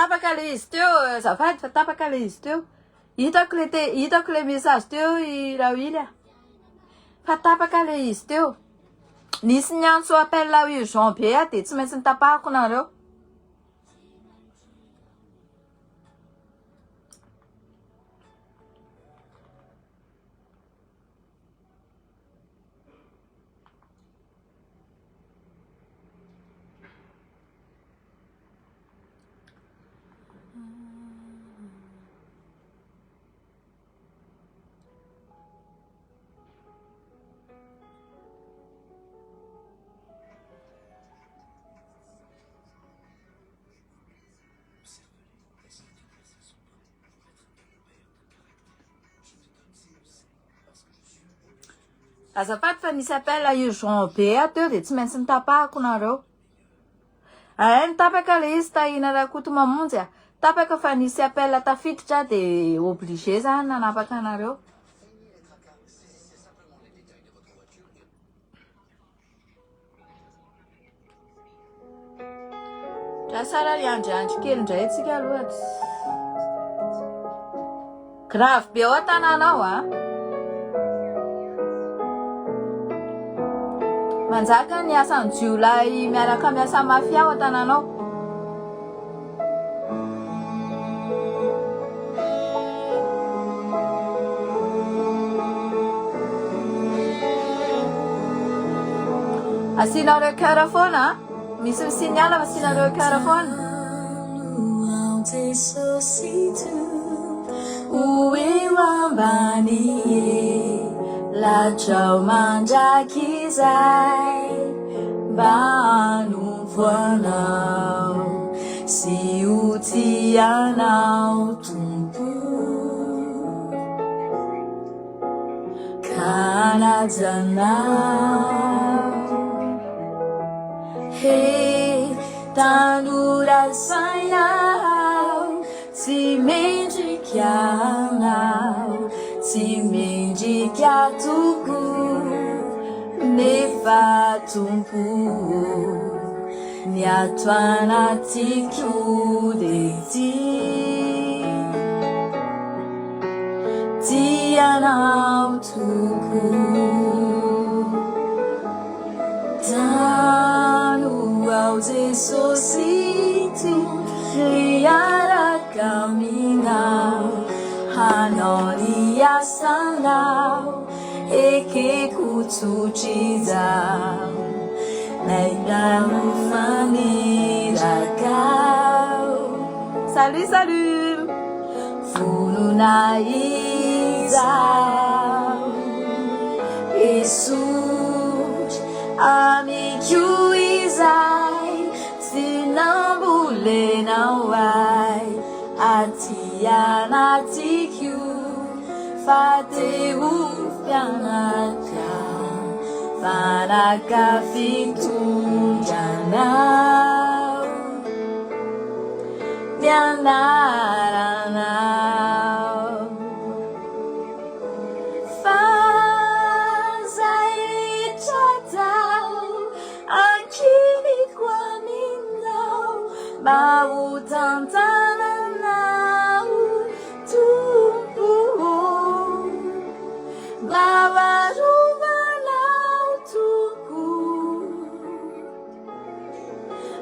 Tapaka le izy teo azafady fa tapaka le izy teo. Hitako le te hitako le message teo i Rawily a. Fa tapaka le izy teo. Nisy niantso appel urgent be aho dia tsy maintsy nitapahako nareo. Azafady fa nisy appel urgent be aho teo dia tsy maintsy nitapahako nareo. Ay nitapaka le izy Tahina Rakotomamonjy a. Tapaka fa nisy appel tafiditra dia obligé za nanapaka anareo. Lasa raha hiandriandry kely indray tsika aloha tsy. Grave be ao an-tanàna ao a. Manjaka ny asan'ny jiolahy miaraka miasa mafia ao an-tanàna ao. Asianareo cœur foana a. Misy mi-signale fa asianareo cœur foana. Ho eo ambany elatrao mandrakizay mba hanompo anao sy ho tia anao Tompo ka hanaja anao. He tanora saina aho, tsy mendrika anao, tsy mendrika tokoa, nefa Tompo ô, ny ato anatiko dia tia, tia anao tokoa. Tano ao Jesosy Tompo hiaraka aminao hanao ny asanao ekeko tsotr'izao naita ho fanirakao. Salut salut vonona izao Esory amiko izay tsy nambolenao ahy aty anatiko fa te ho mpianatra fanaka fitondranao ny anaranao. Fa zay rehetra atao ankiniko aminao mba ho tantananao Tompo ô Mba ho arovanao Tompo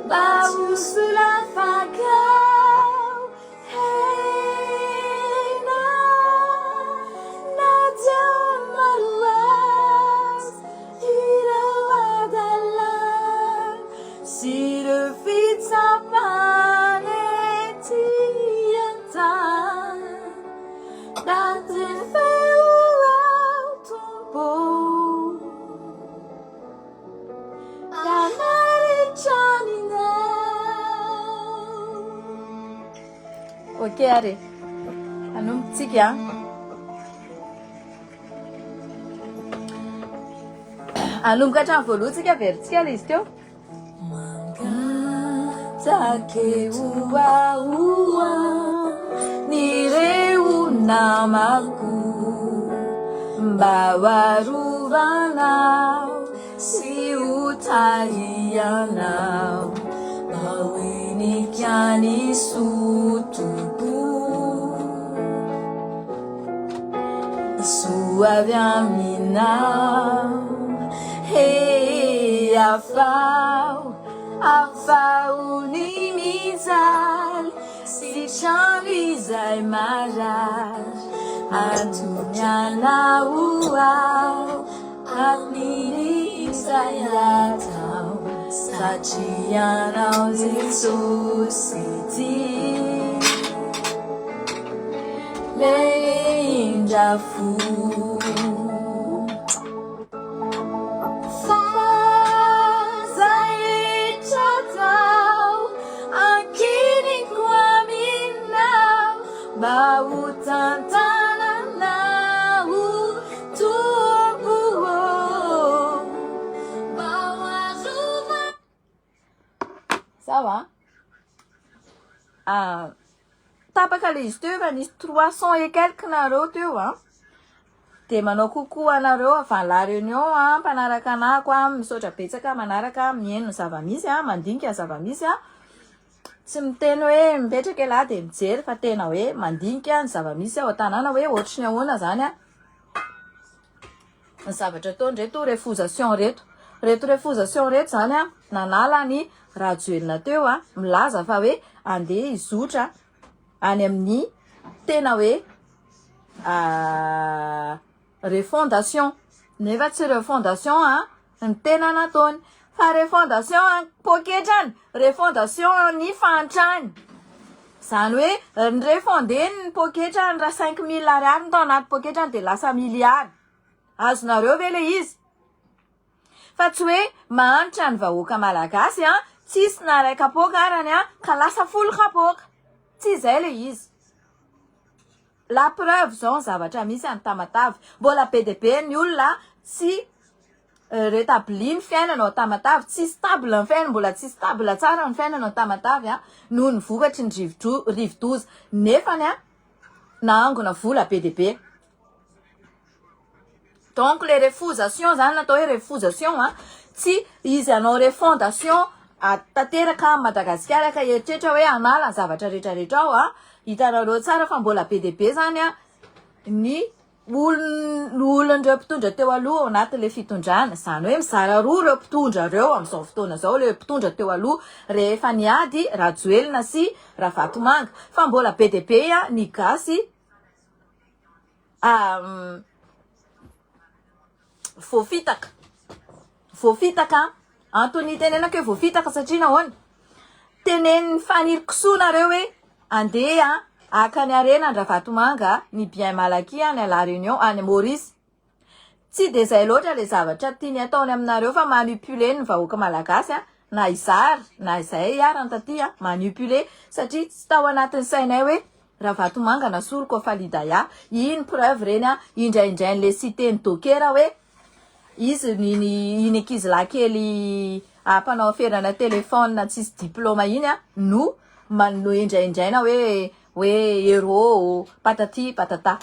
Mba ho solafakao Hena na dia maro aza ireo adalàna sy ireo fitsapana ety an-tany, anatin'ny feo aho Tompo Mianaritra aminao. Ok ary e. Hanombotsika. Hanomboka hatramin'ny voalohany tsika averintsika ilay izy teo. Mangatake oaoa n'ireo namako mba ho arovanao sy ho tarihanao mba ho eny. Mendrika ny soa Tompo. Soa avy aminao. He afaho, afaho ny mijaly sy trano izay marary. Antony anao aho. Amin'izay atao satria Anao Jesosy ity Ilay indra fo Fa zay rehetra atao ankiniko aminao Mba ho tantananao Tompo ô, mba ho arova. Ça va? Ah, tapaka le izy teo efa nisy 300 et quelque nareo teo a. De manao coucou anareo avy any La Réunion a, mpanaraka anako a, misaotra betsaka manaraka mihaino ny zava-misy a, mandinika ny zava-misy a. Tsy miteny hoe mipetraka ialahy dia mijery fa tena hoe mandinika ny zava-misy ao an-tanàna hoe ohatry ny ahoana zany a. Ny zavatra ataon'ireto refusation reto. Reto refusation reto zany a, nanala an'i Rajoelina teo a, milaza fa hoe andeha hizotra any amin'ny tena hoe refondation. Nefa tsy refondation a, ny tena nataony. Fa refondation ny poketrany, refondation ny fahantrany. Izany hoe ny refondeny ny poketrany raha 5000 ariary no tao anaty poketrany dia lasa milliard. Azonareo ve le izy? Fa tsy hoe mahantra ny vahoaka malagasy an, tsisy na iray kapoaka arany an, ka lasa folo kapoaka. Tsy izay le izy. La preuve zao ny zavatra misy any Tamatave. Mbola be dia be ny olona tsy retabli ny fiainana ao Tamatave, tsy stable ny fiainana, mbola tsy stable tsara ny fiainana ao Tamatave an, noho ny vokatry ny rivodro- rivodoza. Nefany an, nahangona vola be dia be. Donc le refusation zany natao hoe refusation an, tsy izy hanao refondation tanteraka amin'i Madagasikara ka hieritreritra hoe hanala ny zavatra rehetra rehetra ao an, hitanareo tsara fa mbola be dia be zany an ny olon olon'ireo mpitondra teo aloha ao anatin'le fitondrana, izany hoe mizara roa ireo mpitondra ireo amin'izao fotoana izao, le mpitondra teo aloha rehefa niady Rajoelina sy Ravatomanga, fa mbola be dia be an ny gasy Voafitaka. Voafitaka. Antony itenenako hoe voafitaka satria nahoana? Tenenin'ny Fanirikisoa nareo hoe andeha haka ny harena an-dRavatomanga ny bien mal acquis any La Réunion, any Maurice. Tsy dia izay loatra ilay zavatra tiany ataony aminareo fa manipuler ny vahoaka malagasy a, na izary na izay ary ny taty a, manipuler satria tsy tao anatin'ny sainay hoe Ravatomanga na Soroko Falidaya, iny preuve ireny a, indraindrain'ilay cité-n'i Dokera hoe izy iny iny ankizilahy kely mpanao aferana téléphone tsisy diplôme iny a no no indraindraina hoe hoe héros patati patata.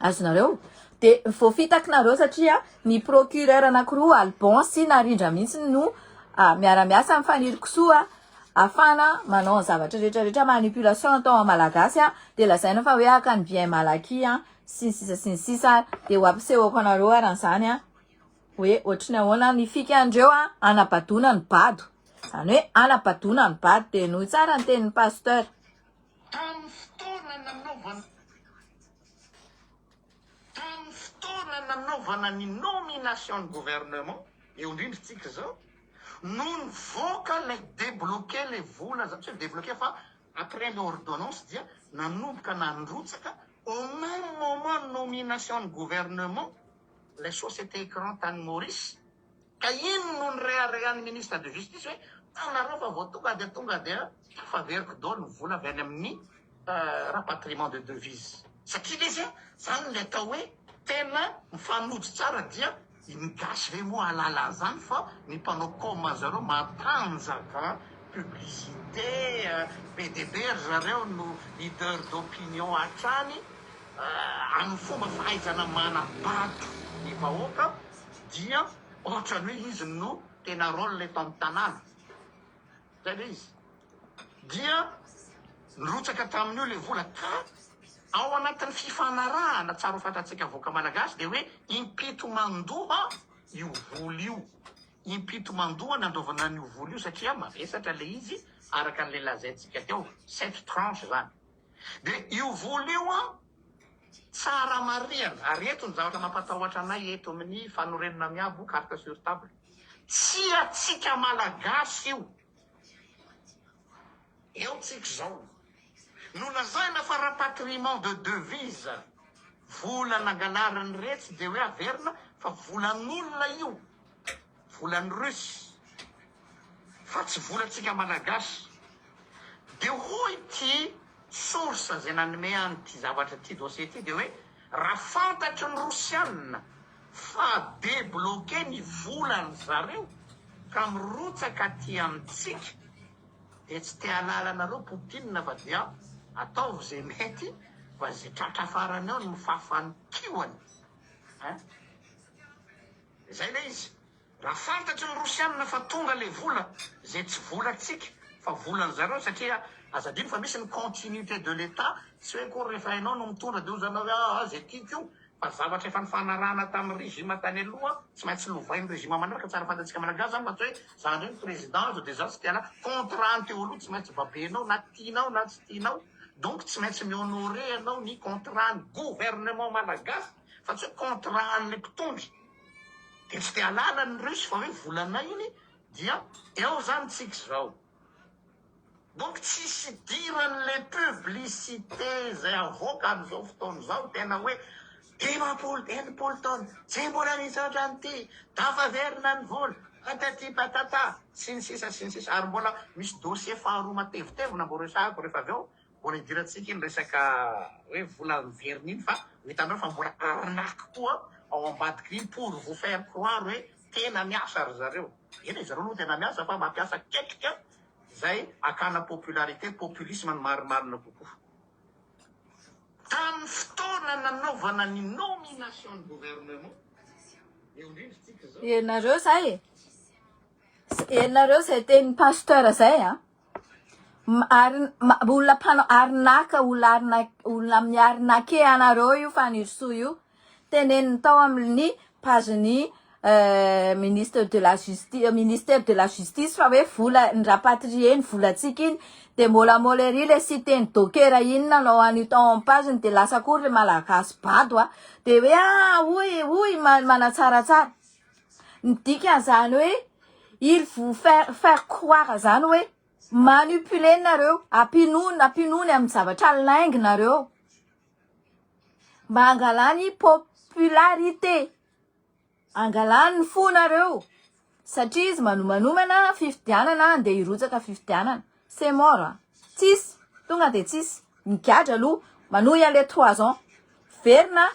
Azonareo? Dia voafitaky nareo satria ny procureur anakiroa Alban sy Narindra mihitsy no miara-miasa amin'ny Fanirikisoa ahafahana manao ny zavatra rehetra rehetra manipulation atao amin'ny Malagasy dia lazaina fa hoe haka ny bien mal acquis sy ny sisa sy ny sisa dia ho ampisehoko anareo ary an'izany hoe ohatry ny ahoana ny fikandreo hanabadoana ny bado izany hoe hanabadoana ny bado dia henoy tsara ny tenin'ny pasteur. Tamin'ny fotoana nanaovana Tamin'ny fotoana nanaovana ny nomination ny gouvernement, eo indrindra tsika izao, no nivoaka ilay debloquer ilay vola, tsy hoe debloquer fa après le ordonnance dia nanomboka nandrotsaka au même moment nomination ny gouvernement ilay société écran tany Maurice, Ka inn no nireharehan'ny ministre de justice hoe tanareo fa vao tonga dia tonga dia tafaveriko daholo ny vola avy any amin'ny rapatriement de devise. Satria le izy a, zany le atao hoe tena mifanojo tsara dia ny gasy ve moa hahalala an'izany fa ny mpanao com zareo matanjaka publicité be dia be ry zareo no leader d'opinion hatrany amin'ny fomba fahaizana manabado ny vahoaka. Dia ohatrany hoe izy no tena role eto amin'ny tanàna. Zay le izy. Dia nirotsaka tamin'io ilay vola ka ao anatin'ny fifanarahana tsara ho fantatsika vahoaka malagasy dia hoe impito mandoha io vola io. Impito mandoha ny andoavana an'io vola io satria mavesatra ilay izy araka an'ilay lazaintsika teo, sept tranches izany. Dia io vola io an, tsara marihana, ary eto ny zavatra mampatahotra anay eto amin'ny fanorenana miabo, carte sur table, tsy antsika Malagasy io. Eo tsika izao. Nolazaina fa rapatriement de devise, vola nangalarin'iretsy dia hoe averina fa volan'olona io, volan'ny Russe fa tsy volantsika Malagasy. Dia hoy ity source izay nanome an'ity zavatra ity dossier ity dia hoe raha fantatry ny Rosiana fa debloquer ny volan zareo ka mirotsaka aty amintsika dia tsy te halala anareo Poutine fa dia ataovy ze mety fa ze tratra farany eo no mifafa ny kihony hein! Zay le izy. Raha fantatry ny Rosianina fa tonga le vola ze tsy volantsika fa volan'zareo satria aza adino fa misy ny continuité de l'Etat tsy hoe akory rehefa enao no mitondra de hozanao hoe aa ze tiako io fa zavatra efa nifanarahana tamin'ny régime tany aloha tsy maintsy lovain'ny régime manaraka tsara fantatsika malagasy zany fa tsy hoe za ndray ny président zao de za tsy te hiala contrat ny teo aloha tsy maintsy babenao na tianao na tsy tianao donc tsy maintsy mi-honorer anao ny contrat ny gouvernement malagasy fa tsy hoe contrat an'le mpitondra. Dia tsy dia halala ny russe fa hoe volanay iny dia eo zany tsika izao. Donc tsisy idiran'le publicité zay avoaka amin'izao fotoana izao tena hoe 50, 60 taona tsy mbola nisy ohatran'ity, tafaverina ny vola, patati patata, sy ny sisa sy ny sisa ary mbola misy dossier faharoa matevitevina mbo resahako rehefa avy eo. Mbola idirantsika iny resaka hoe vola miverina iny fa ho hitanareo fa mbola arnaque koa ao ambadik'iny pour vous faire croire hoe tena miasa ry zareo. Eny e, zareo aloha tena miasa fa mampiasa ketrika izay hakana popularité, populisme no marimarina kokoa. Tamin'ny fotoana nanaovana ny nomination ny gouvernement, eo indrindra tsika izao. Ianareo zay e! Ianareo zay tenin'ny pasteur zay a! Ary olona mpanao arnaque, olona arnaque, olona mi-arnaquer anareo io Fanirisoa io. Teneniny tao amin'ny page-n'ny ministre de la justice, ministère de la justice fa hoe vola ni-rapatrier ny volantsika iny. De mbola mbola ery le site-n'ny docker iny nanao an'io tao amin'ny page-ny de lasa akory le malagasy bado a. De hoe ah hoy hoy manatsaratsara. Ny dikan'izany hoe il vous faire faire croire zany hoe manipuler nareo, ampinoany ampinoany amin'ny zavatra lainga nareo mba hangalany popularité, hangalany ny fonareo satria izy manomanomana fifidianana andeha hirotsaka fifidianana, c'est mort a, tsisy, tonga de tsisy, migadra aloha, manohy an'le trois ans, verina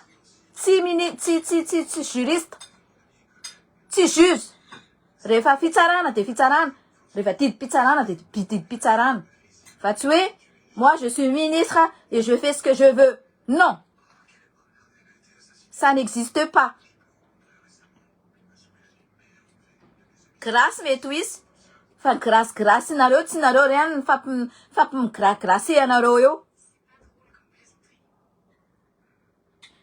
tsy mini tsy tsy tsy tsy juriste. Tsy juge. Rehefa fitsarana dia fitsarana, rehefa didim-pitsarana dia didim-pitsarana. Fa tsy hoe moi je suis ministre et je fais ce que je veux. Non. Ça n'existe pas. Grâce mety ho hisy fa grâce grâce nareo tsy nareo re any mifampi-migragrase anareo eo.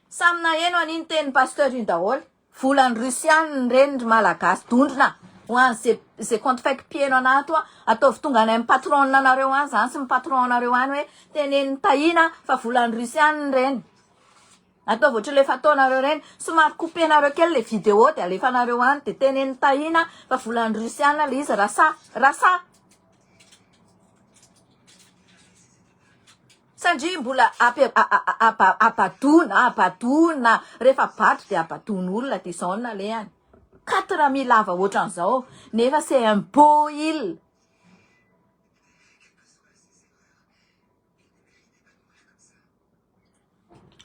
Samy naheno an'iny tenin'i Pasteur iny daholo. Volan'ny Russian ireny ry Malagasy dondrona. Ho an'ze ze compte fake mpieno anah ato a, ataovy tonga any amin'ny patron nareo any zany sy ny patron nareo any hoe tenenin'i Tahina fa volan'ny Russian ireny. Ataovy ohatry le fataonareo ireny. Somary couper-nareo kely le vidéo de alefanareo any de tenenin'i Tahina fa volan'ny Russian le izy raha sahy. Raha sahy. Sandria mbola abadoana, abadoana, rehefa bado dia abadoan'olona dia izao no nalehany. 4000 lava ohatran'izao nefa c'est un beau île.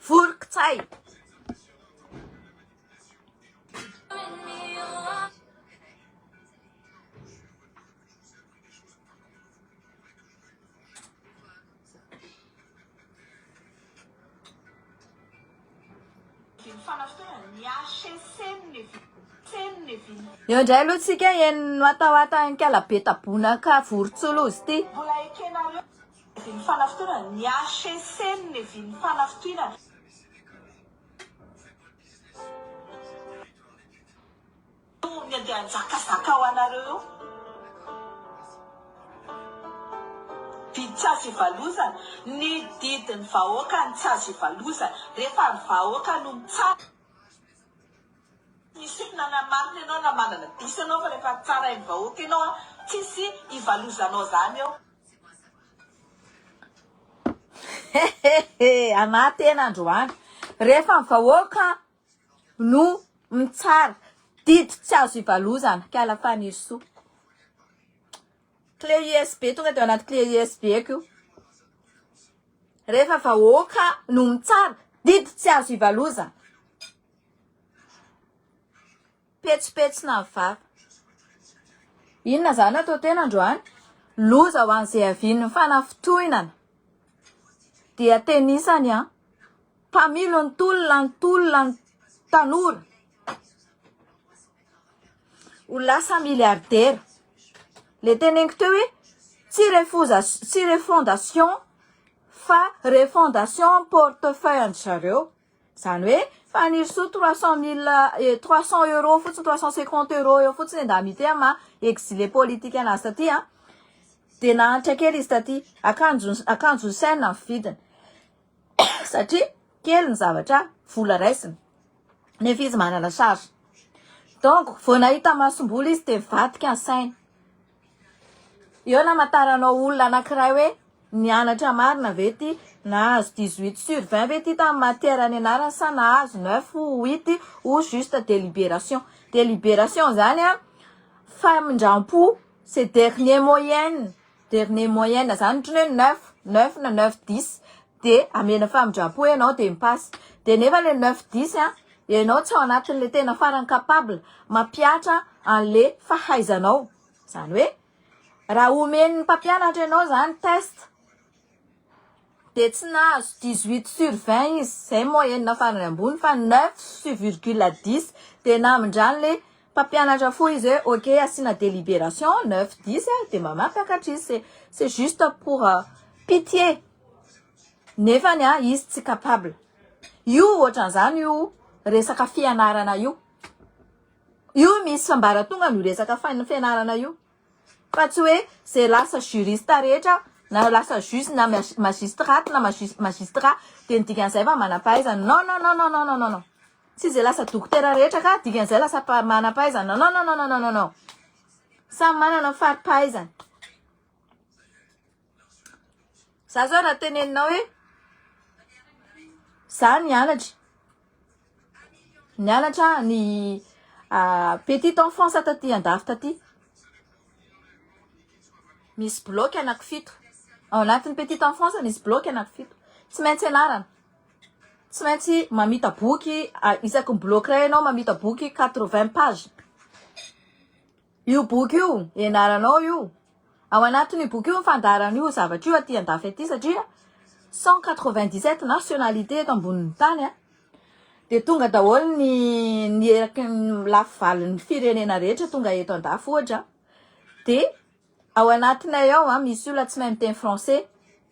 Vorokitsay. Eo indray aloha tsika heno atahata an'ikala be tabonaka vorontsoloza ity. Mbola ekenareo ny fanafintohinana, ny HCC no nevin'ny fanafintohinana. Io ny andeha hanjakazaka ho anareo eo. Didy tsy azo ivalozana. Ny didin'ny vahoaka no tsy azo ivalozana. Rehefa ny vahoaka no mitsara. Misy olona na marina ianao na manana diso ianao fa rehefa tsarain'ny vahoaka ianao an, tsisy ivalozanao zany eo. Hehehe anah tena androany. Rehefa ny vahoaka no mitsara, didy tsy azo ivalozana, kiala Fanirisoa. Clé USB tonga de ao anaty clé USB ko io. Rehefa vahoaka no mitsara, didy tsy azo ivalozana. Petsopetsona ny vava. Inona izany atao tena androany? Loza ho an'izay havian'ny fanafintohinana. Dia tenisany an. Mpamilo ny tolona ny tolona ny tanora. Ho lasa milliardaire. Le teneniko teo hoe tsy refosa tsy refondation fa refondation portefeuille an-dry zareo. Izany hoe Fanirisoa 300 mille eh, 300 euros fotsiny, 350 euros eo fotsiny indemnité amin'ny maha exilé politique anazy taty an. Dia nahantra kely izy taty. Akanjo akanjo saina ny vidiny. Satria kely ny zavatra vola raisiny. Nefa izy manana charge. Donc vao nahita masomboly izy dia nivadika ny sainy. Eo namantaranao olona anankiray hoe nianatra marina ve ty, nahazo 18 sur 20 ve ty tamin'ny matière nianarany sa nahazo 9 ou 8 ou juste délibération. Délibération zany an, famindram-po, c'est dernier moyenne, dernier moyenne zany ohatran'ny hoe 9, 9 na 9 10 de amena famindram-po ianao de mi-passe. De nefa le 9 10 an, ianao tsy ao anatin'le tena farany capable mampihatra an'le fahaizanao. Zany hoe raha omen'ny mpampianatra ianao zany test de tsy nahazo 18 sur 20 izy, zay moyenne farany ambony fa 9 virgule 10 de namindran'le mpampianatra fo izy hoe ok asiana délibération 9 10 de mba mampiakatra izy, c'est c'est juste pour euh, pitié nefany a izy tsy capable. Io ohatran'izany io resaka fianarana io. Io misy fambaratongany io resaka fianarana io. Fa tsy hoe zay lasa juriste rehetra na lasa juge na magistrat na magistrat dia ny dikan'izay fa manam-pahaizana. Non non non non non non non. Tsy zay lasa dokotera rehetra ka dikan'izay lasa manam-pahaizana. Non non non non non non non. Samy manana ny fari-pahaizany. Za zao raha teneninao hoe za nianatra nianatra ny petite enfance taty andafy taty misy bloc anaky fito ao anatin'ny petite enfance misy bloc anaky fito tsy maintsy ianarana tsy maintsy mamita boky isaky ny bloc iray ianao mamita boky 80 pages io boky io ianaranao io ao anatin'io boky io ny fandaharana io zavatra io aty andafy aty satria 197 nationalité eto ambonin'ny tany a de tonga daholo ny ny eraky ny lafy valin'ny firenena rehetra tonga eto andafy ohatra de ao anatinay ao a misy olona tsy mahay miteny français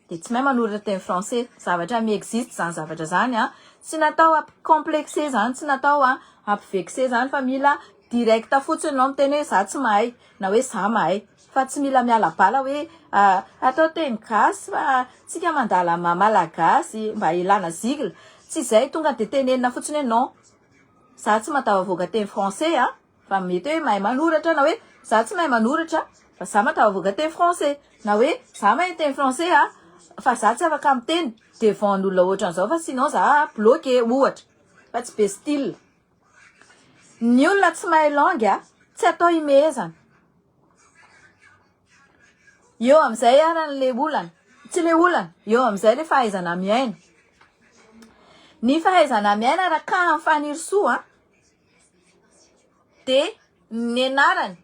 de tsy mahay manoratra teny français zavatra mi-existe zany zavatra zany a tsy natao ampicomplexé zany tsy natao a ampivexé zany fa mila direct fotsiny anao miteny hoe za tsy mahay na hoe za mahay fa tsy mila miala bala hoe atao teny gasy fa tsika mandala maha malagasy mba ilana zigla tsy izay tonga de tenenina fotsiny hoe non za tsy mahatafavoaka teny français a fa mety hoe mahay manoratra na hoe za tsy mahay manoratra fa za mahatafavoaka teny français na hoe za mahay teny français a fa za tsy afaka miteny devant n'olona ohatran'izao fa sinon za bloqué ohatra fa tsy be style ny olona tsy mahay langue a tsy atao imehezana eo amin'izay aran'le olana tsy le olana eo amin'izay le fahaizana miaina ny fahaizana miaina raha ka amin'ny Fanirisoa de ny anarany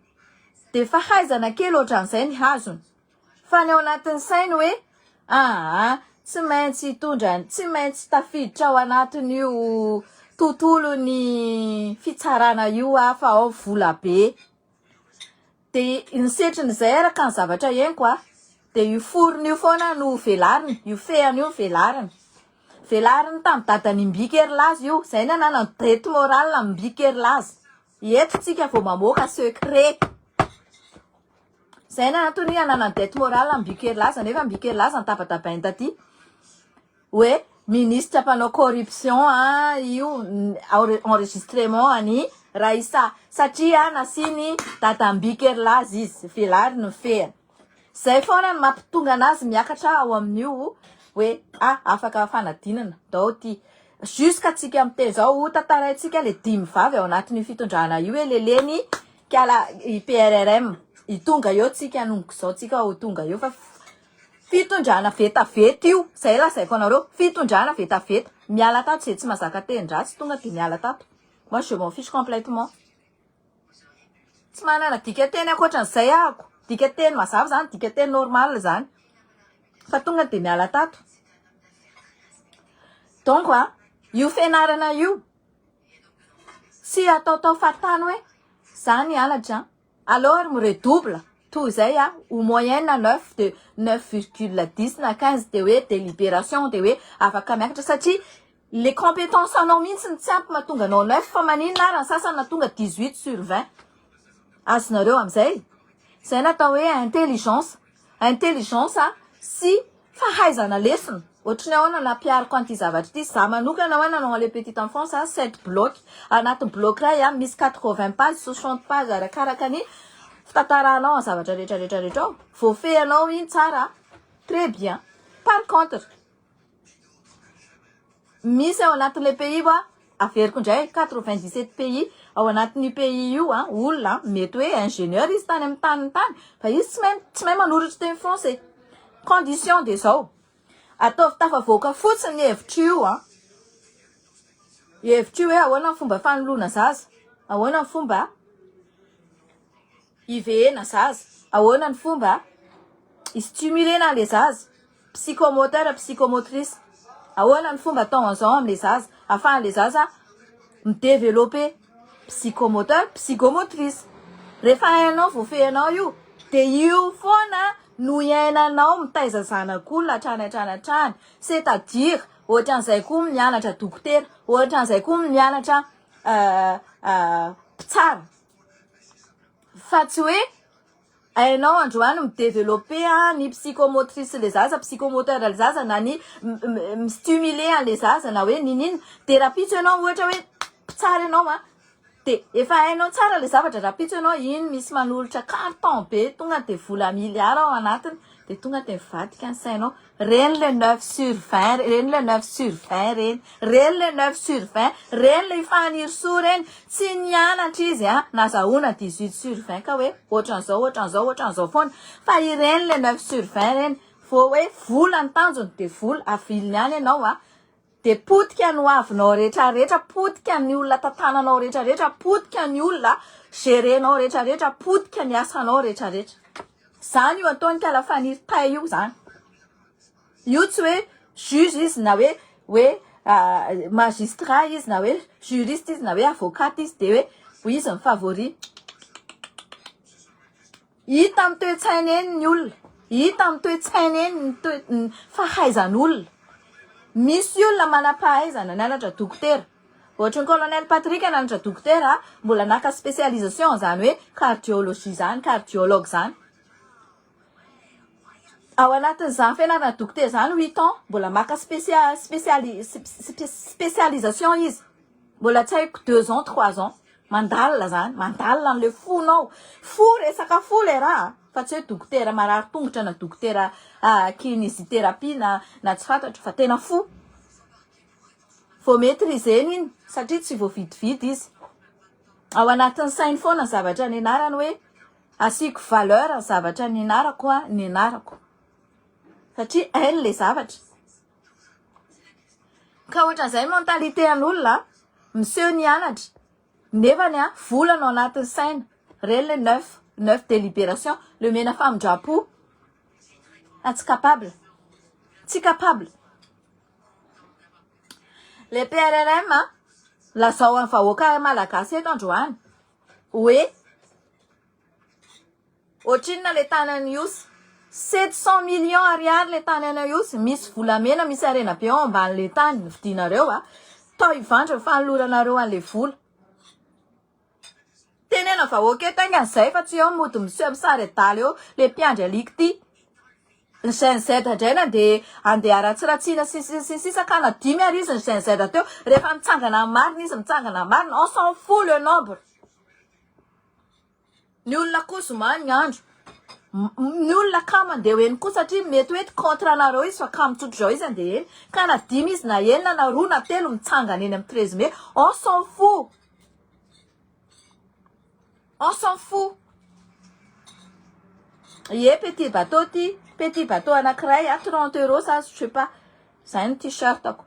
de fahaizana kely ohatran'izay ny hazony fa ny ao anatin'ny sainy hoe aa tsy maintsy hitondra tsy maintsy tafiditra ao anatin'io. tontolon'ny fitsarana io a fa ao vola be. De ny setrin'izay araka ny zavatra henoko a, de io forona io foana no velariny, io fehany io no velariny. Velariny tamin'i dadany Imbiky Herilaza io, zay ny ananany dette morale amin'i Imbiky Herilaza. Eto tsika vao mamoaka secret. Zay ny antony ananany dette morale amin'i Imbiky Herilaza nefa Imbiky Herilaza nitabatabainy taty hoe ministre mpanao corruption a io enregistrement an'i Raissa satria nasiany dadam-biky Herilaza izy, velariny ny fehiny. Zay foana no mampitonga anazy miakatra ao amin'io hoe ah afaka fanadinana dao ty. Jusqu'à tsika miteny zao ho tantaraintsika le dimy vavy ao anatin'io fitondrana io hoe leleny kala i PRRM. Hitonga eo tsika hanomboka izao tsika ho tonga eo fa fitondrana vetaveta io. Zay lazaiko anareo, fitondrana vetaveta. Miala tato zay tsy mahazaka teny-dratsy tonga de miala tato. Moi je m'en fiche complètement. Tsy manana dikanteny ankoatran'izay ahako. Dikanteny mazava zany, dikanteny normal zany. Fa tonga de miala tato. Donc a, io fianarana io tsy ataotao fahatany hoe za nianatra alors mi-redouble toy izay a, ho moyenne 9 de 9,10 na 15 de hoe délibération de hoe afaka miakatra satria le compétence anao mihitsy ny tsy ampy mahatonga anao 9 fa maninona ary ny sasany nahatonga 18 sur 20 azonareo amizay zay natao hoe intelligence intelligence sy fahaizana lesona ohatry ny ahoana nampiariko an'ity zavatra ity za manokana hoe nanao an'le petite enfance a 7 bloc anatin'ny bloc ray a misy 80 page 60 page arakaraka ny fitantaranao ny zavatra rehetra rehetra rehetra ao voafehinao iny tsara très bien. Par contre misy ao anatin'le pays oa averiko indray 97 pays ao anatin'io pays io a olona mety hoe ingénieur izy tany amin'ny taniny tany fa izy tsy mahay manoratra teny français. Condition de zao ataovy tafavoaka fotsiny ny hevitra io a hevitra io hoe ahoana ny fomba fanoloana zaza, ahoana ny fomba ivehena zaza, ahoana ny fomba istimulena le zaza psychomoteur, psychomotrice, ahoana ny fomba atao an'izao am'le zaza ahafahan'le zaza midévelopper psychomoteur, psychomotrice. Rehefa hainao voafehinao io de io foana no iainanao mitaiza zanak'olona hatrany hatrany hatrany, c'est-à-dire ohatran'izay koa mianatra dokotera, ohatran'izay koa mianatra mpitsara fa tsy hoe hainao androany midévelopper a ny psychomotrice le zaza, psychomoteur le zaza na ny mistimuler an'le zaza na hoe ninina de rahampitso ianao ohatra hoe mpitsara ianao a de efa hainao tsara le zavatra rahampitso ianao iny misy manolotra carton be tonga de vola milliard ao anatiny de tonga de mivadika ny sainao reny le 9 sur 20, reny le 9 sur 20, reny le 9 sur 20, reny le Fanirisoa reny tsy nianatra izy a nazahoana 18 sur 20 ka hoe ohatran'izao ohatran'izao ohatran'izao foana fa ireny le 9 sur 20 reny vo hoe vola ny tanjony de vola aviliny ihany ianao a de potika no avinao rehetrarehetra, potika ny olona tantananao rehetrarehetra, potika ny olona gérenao rehetrarehetra, potika ny asanao rehetrarehetra. Zany io ataony kala Faniry tay io zany io tsy hoe juge izy na hoe magistrat izy na hoe juriste izy na hoe avocat izy de hoe izy ny favori. Hita amy toe-tsaina eny ny olona, hita amy toe-tsaina eny ny toe ny fahaizan'olona. Misy olona manam-pahaizana nianatra dokotera ohatry ny colonel Patrick nianatra dokotera mbola naka spécialisation zany hoe cardiologie zany, cardiologue zany ao anatin'izany fianarana dokotera zany 8 ans mbola maka spécialisation izy mbola tsy haiko 2 ans, 3 ans mandalina zany mandalina an'le fonao fo resaka fo le raha fa tsy hoe dokotera marary tongotra na dokotera kinésithérapie na tsy fantatro fa tena fo vo maîtriseny iny satria tsy voavidividy izy ao anatin'ny sainy foana ny zavatra ny anarany hoe asiako valeur ny zavatra ny anarako a ny anarako satria hainy le zavatra ka ohatran'izay mentalité an'olona miseho ny anatra nefany a vola no anatin'ny saina reny le neuf délibération le mena famindram-po fa tsy capable, tsy capable le PRRM a. Lazao amin'ny vahoaka malagasy eto androany hoe ohatrinona le tany any Ihosy? 700 millions ariary le tany any Ihosy, misy volamena, misy harena be ao amban'le tany novidianareo a. Tao Ivandry ny fanoloranareo an'le vola. Teneno vahoaka eto aingana zay fa tsy eo mody miseho misary adala eo le mpiandry alika ty. Ny Gen Z indray nandeha andeha haratsiratsiana sy sy sy sisa ka na dimy ary izy ny Gen Z teo rehefa mitsangana amin'ny marina izy mitsangana amin'ny marina on s'en fout le nombre. Ny olona koa zoma ny andro. Ny olona kamo andeha ho eny koa satria mety hoe contre anareo izy fa kamo tsotra izao izy andeha eny. Ka na dimy izy na enina na roa na telo mitsangana eny amin'ny 13 mai on s'en fout. On s'en fout. Ie petit bateau ty, petit bateau anankiray a 30 euros ça je sais pas. Zay ny t-shirt-ko.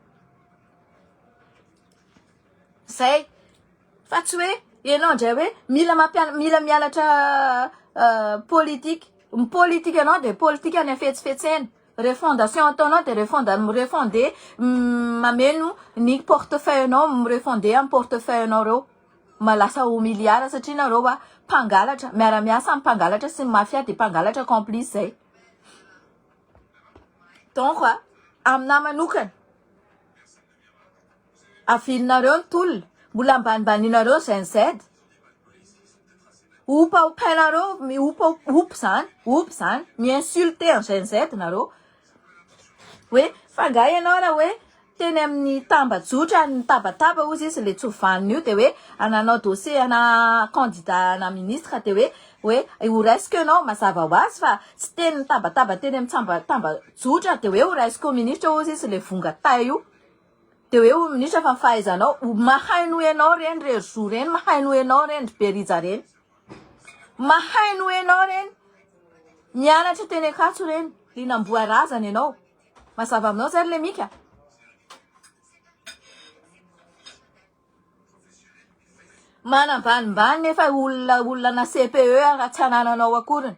Zay. Fa tsy hoe ianao indray hoe mila mampiana mila mianatra politique. Ny politique anao dia politique any hafetsifetsena. Refondation ataonao dia refonda mi-refonder mameno ny portefeuille anao mi-refonder amin'ny portefeuille anao reo. Ma lasa ho milliard satria nareo a mpangalatra miara-miasa amin'ny mpangalatra sy ny mafia dia mpangalatra complice zay. Donc a aminahy manokana Avilinareo ny tolona, mbola ambanimbanianareo Gen Z. Opaopainareo, mi-opa opa zany, opa zany, mi-insulter an'i Gen Z nareo. Hoe fa nga ianao raha hoe teny amin'ny tambajotra nitabataba ozy izy le tsy ho vanona io de hoe nanao dossier ana candidat ana ministre de hoe hoe ho raisiko ianao mazava ho azy fa tsy teny nitabataba teny amin'ny tsamba tambajotra de hoe ho raisiko ho ministre ozy izy le vonga tay io. De hoe ho minisitra fa ny fahaizanao, mahay noho ianao reny ry Zo reny, mahay noho ianao reny ry Berija reny. Mahay noho ianao reny. Nianatra teny Ankatso reny, linamboa razana ianao. Mazava aminao zay ry Lemika? Manambanimbany nefa olona olona na CPE raha tsy anananao akoriny.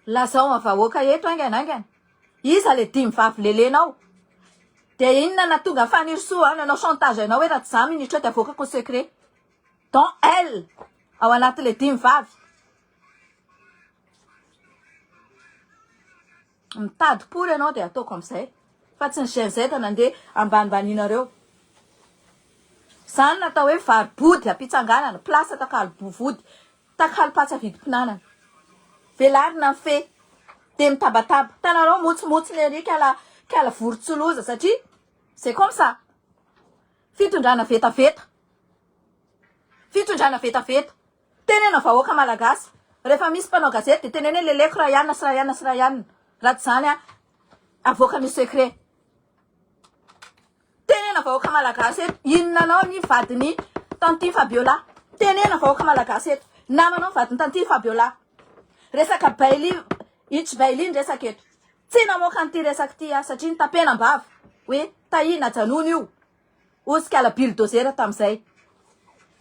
Lazao amin'ny vahoaka eto haingana haingana. Iza le dimy vavy lelenao? Dia inona nahatonga an'i Fanirisoa nanao chantage anao hoe raha tsy za minitra eo dia avoakako ny secret. Dans elle ao anatin'le dimy vavy. Mitady pory ianao dia ataoko amin'izay. Fa tsy ny Gen Z nandeha ambanimbanianareo. Izany no atao hoe varo-body ampitsanganana, place takalo vody, takalo patsa vidim-pinanana. Velarina ny fe, dia mitabataba. Hitanareo motsimotsiny ery kala kala vorontsiloza satria c'est comme ça. Fitondrana vetaveta. Fitondrana vetaveta. Teneno vahoaka malagasy, rehefa misy mpanao gazety dia teneno hoe leleko Ryan sy Ryan sy Ryan, raha tsy izany avoaka ny secret. Teneno vahoaka malagasy eto, inona anao ny vadin'i Tanty Fabiola? Teneno vahoaka malagasy eto, namanao ny vadin'i Tanty Fabiola. Resaka Bailey, Itch Bailey ny resaka eto. Tsy namoaka an'ity resaka ity aho satria nitapenam-bava hoe Tahina ajanony io. Hoy sikala bulldozer tamin'izay.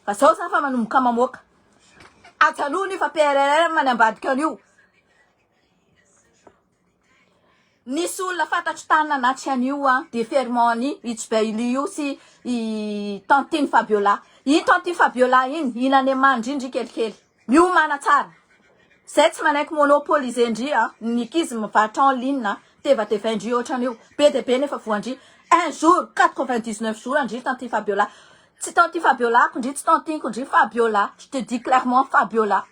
Fa zao za fa manomboka mamoaka. Ajanony io fa PRRM ny ambadika an'io. Nisy olona fantatro tany nanatrika an'io an, deferment an'i Itsbaili io sy i tantine Fabiola. Iny tantine Fabiola iny, hinan'Emma ndry ndry kelikely. Miomàna tsara. Zay tsy manaiky monopoliser ndry a, ny ankizy mivarotra en ligne a, tevatevain-dry ohatran'io. Be dia be nefa voan-dry. Un jour, 99 jours ndry tantie Fabiola. Tsy tantie Fabiola-ko ndry, tsy tantine-ko ndry, Fabiola. Je te dis clairement Fabiola.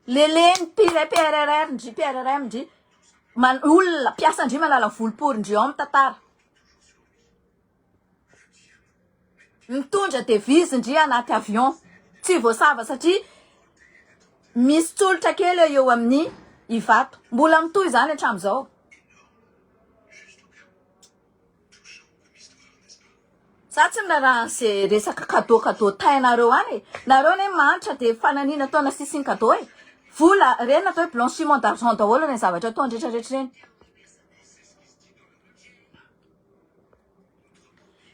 Leleny pire PRRR ndry, PRRM ndry. Man, olona, mpiasa ndry manala volom-pory ndry ao mitantara. Mitondra devise ndry anaty avion. Tsy voasava satria misy tsolotra kely eo amin'ny Ivato. Mbola mitohy izany hatramin'izao. Za tsy miraharaha an'ze resaka cadeau cadeau tainareo any e. Nareo anie mahantra de fananiana ataona sisiny cadeau e. Vola reny atao hoe blanchiment d'argent daholo reny zavatra ataony retraretra reny.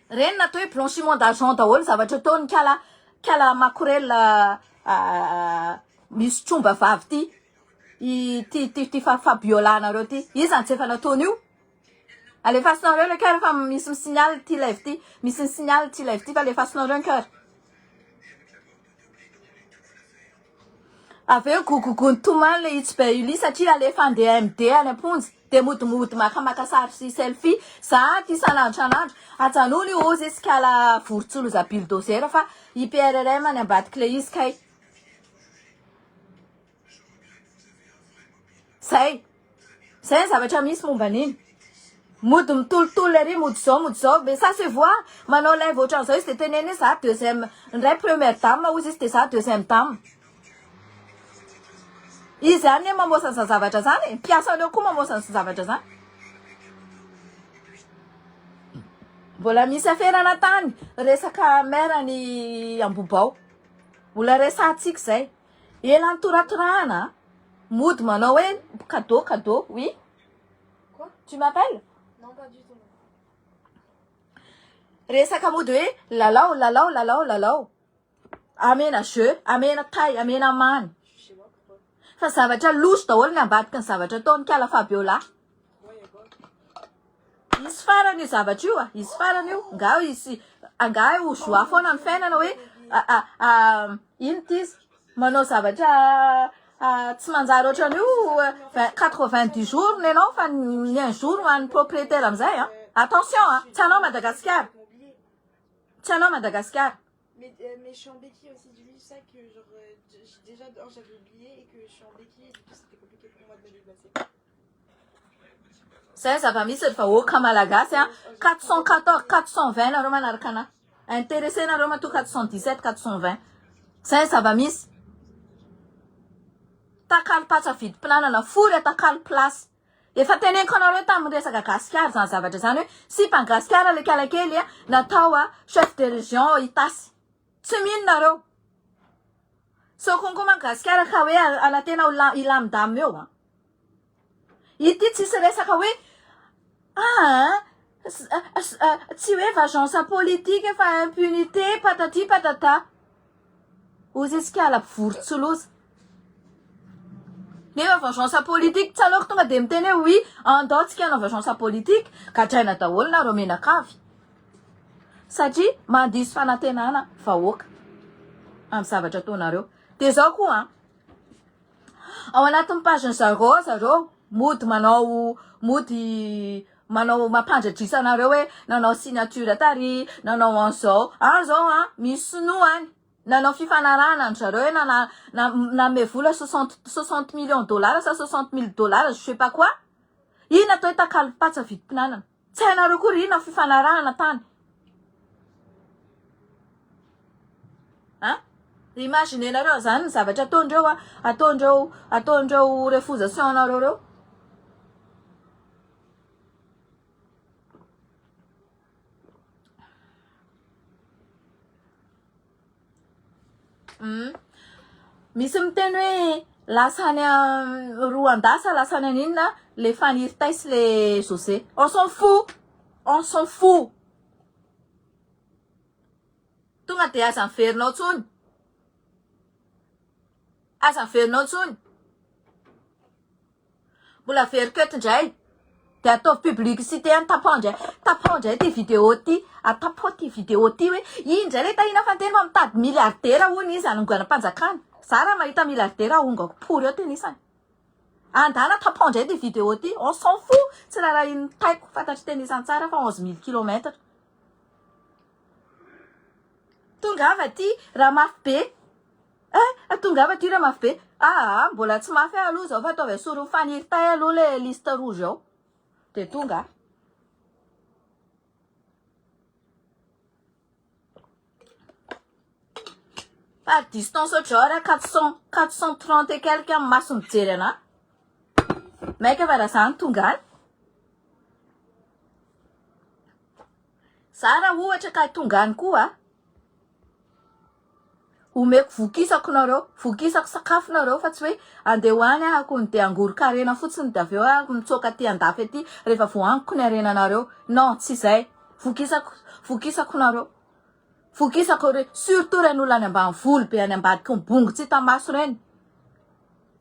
Reny natao hoe blanchiment d'argent daholo zavatra ataony kala kala makorel misy tromba vavy ty ity ty ty fa Fabiola nareo ty iza no tsy efa nataony io? Alefasonareo le cœur fa misy mi-signale ity live ity. Misy mi-signale ity live ity fa alefasonareo ny cœur. Avy eo gogogo nitomany le itsy be Ulysse satria alefa andeha MD any am-ponja dia modimody makamaka sary sy selfie. Za aty isan'andro isan'andro. Ajanony io ozy izy kala vorontsiloza bulldozer fa IPRRM any ambadik'ilay izy kay. Zay. Zay ny zavatra misy momba an'iny. Mody mitolotolo ery, mody zao, mody zao. Mais ça se voit. Manao live ohatran'izao izy dia teneny hoe za deuxième, indray première dame hozy izy dia za deuxième dame. Izy ihany anie mamosa an'izany zavatra izany e. Mpiasany eo koa mamosa an'izany zavatra izany. Mbola misy aferana tany resaka maire ny Ambohibao. Mbola resahantsika izay. Ela nitoratorahana a. Mody manao hoe cadeau cadeau oui. Quoi? Tu m'appelles? Non, pas du tout. Resaka mody hoe lalao lalao lalao lalao. Amena jeu, amena tay, amena many. Je suis chez moi, pourquoi? Fa zavatra loso daholo ny ambadiky ny zavatra ataon'i Kala Fabiola. Pourquoi, y'a quoi? Hisy farany io zavatra io a, hisy farany io. Angaha hisy, angaha ho joie foana ny fiainana hoe ino ty izy? Manao zavatra tsy manjary ohatran'io 90 jours ny anao fa ny un jour ho an'ny propriétaire amizay a. Attention a, tsy anao Madagasikara. Tsy anao Madagasikara. Mais, euh, mais je suis en béquille aussi, du coup, c'est ça que genre, euh, j'ai déjà, j'avais oublié et que je suis en béquille et du coup c'était compliqué pour moi de me déplacer. Zay zava-misy ry vahoaka malagasy a. 414, 420 nareo manaraka anah. Intéressé nareo matoa 417, 420. Zay zava-misy. Takalo patsa vidim-pinanana, fory atakalo place. Efa teneniko anareo tamin'ny resaka gasikara zany zavatra zany hoe sipan'i gasikara le kalakely a natao a chef de région Itasy. Tsy mino nareo. Sao konko manko gasikara ka hoe anatena ho hilamindamina eo a. Ity tsisy resaka hoe ah tsy hoe vengeance politique fa impunité patati patata. Ozy izy kala mpivorontsiloza. Nefa vengeance politique tsy aleoko tonga de miteny hoe oui andao tsika hanao vengeance politique gadraina daholo nareo menakavy. Satria mandiso fanantenana vahoaka amin'ny zavatra ataonareo. De zao koa an. Ao anatin'ny page-ny zareo zareo mody manao mody manao mampandradrisa anareo hoe nanao signature tary, nanao an'izao. Any zao an, misy sinoa any nanao fifanarahana an-dry zareo hoe nana- na- nanome vola 60 60 millions dollars sa 60 mille dollars je sais pas quoi. Inona atao hoe takalo patsa vidim-pinanana? Tsy hainareo koa ry inona fifanarahana tany. Hein? Imaginez-nareo zany ny zavatra ataondreo a, ataondreo, ataondreo refusation anareo reo. Hum. Misy miteny hoe lasa any Rwanda sa lasa any an'inona le Faniry Tay sy le José. On s'en fout. On s'en fout. Tonga dia aza miverina ao tsony. Aza miverina ao tsony. Mbola averiko eto indray. Dia ataovy publicité any tapaho indray. Tapaho indray ity vidéo ity. Atapaho ity vidéo ity hoe iny indray ilay Tahina Fantely fa mitady milliardaire hono izy hanonganam-panjakana. Za raha mahita milliardaire ahongako pory eo tena isany. Andana tapaho indray ity vidéo ity. On s'en fout. Tsy rarahin'ny taiko fantatry tena isany tsara fa 11000 kilomètres. Tongava aty raha mafy be. Eh, tongava aty raha mafy be. Aa, mbola tsy mafy aho aloha izao fa ataovy esorin'ny faniry tay aloha le liste rouge ao. Dia tonga aho. Par distance ohatr'izao raha 400, 430 et quelque amin'ny maso mijery anà. Maika fa raha za no tonga any. Za raha ohatra ka tonga any koa, omeko vokisako nareo, vokisako sakafo nareo fa tsy hoe andeha ho any aho kony de hangoron-karena fotsiny de avy eo aho mitsoaka aty andafy aty rehefa voahaniko ny harenanareo. Non, tsy izay. Vokisako, vokisako nareo. Vokisako re, surtout ireny olona any ambanivolo be any ambadiky ny bongo tsy hita maso ireny.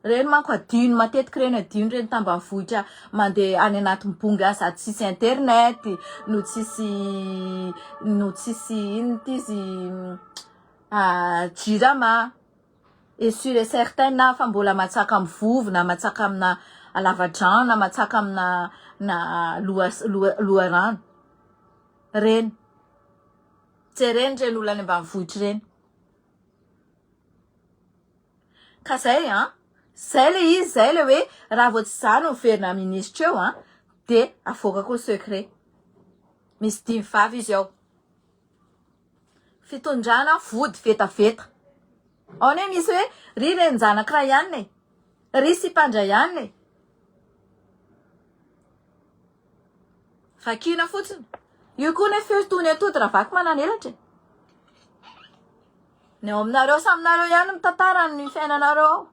Reny manko adino matetika reny adino reny tambanivohitra mandeha any anaty bonga sady tsisy internet no tsisy no tsisy inona ty izy jirama et sur et certain aho fa mbola matsaka amin'ny vovo na matsaka amina lavadrano na matsaka amina na loha loharano reny jereny reny olona any ambanivohitra reny. Ka zay an! Zay le izy zay le hoe raha vao tsy za no miverina ministra eo an de avoakako ny secret. Misy dimy vavy izy ao. Fitondrana vody vetaveta. Ao anie misy hoe ry renin-janak'i Rayan e! Ry sipan-dRayan e! Vakiana fotsiny. Io koa nefa io toy ny atody raha vaky manan'elatra e. Ny ao aminareo samy nareo ihany mitantara ny fiainanareo ao.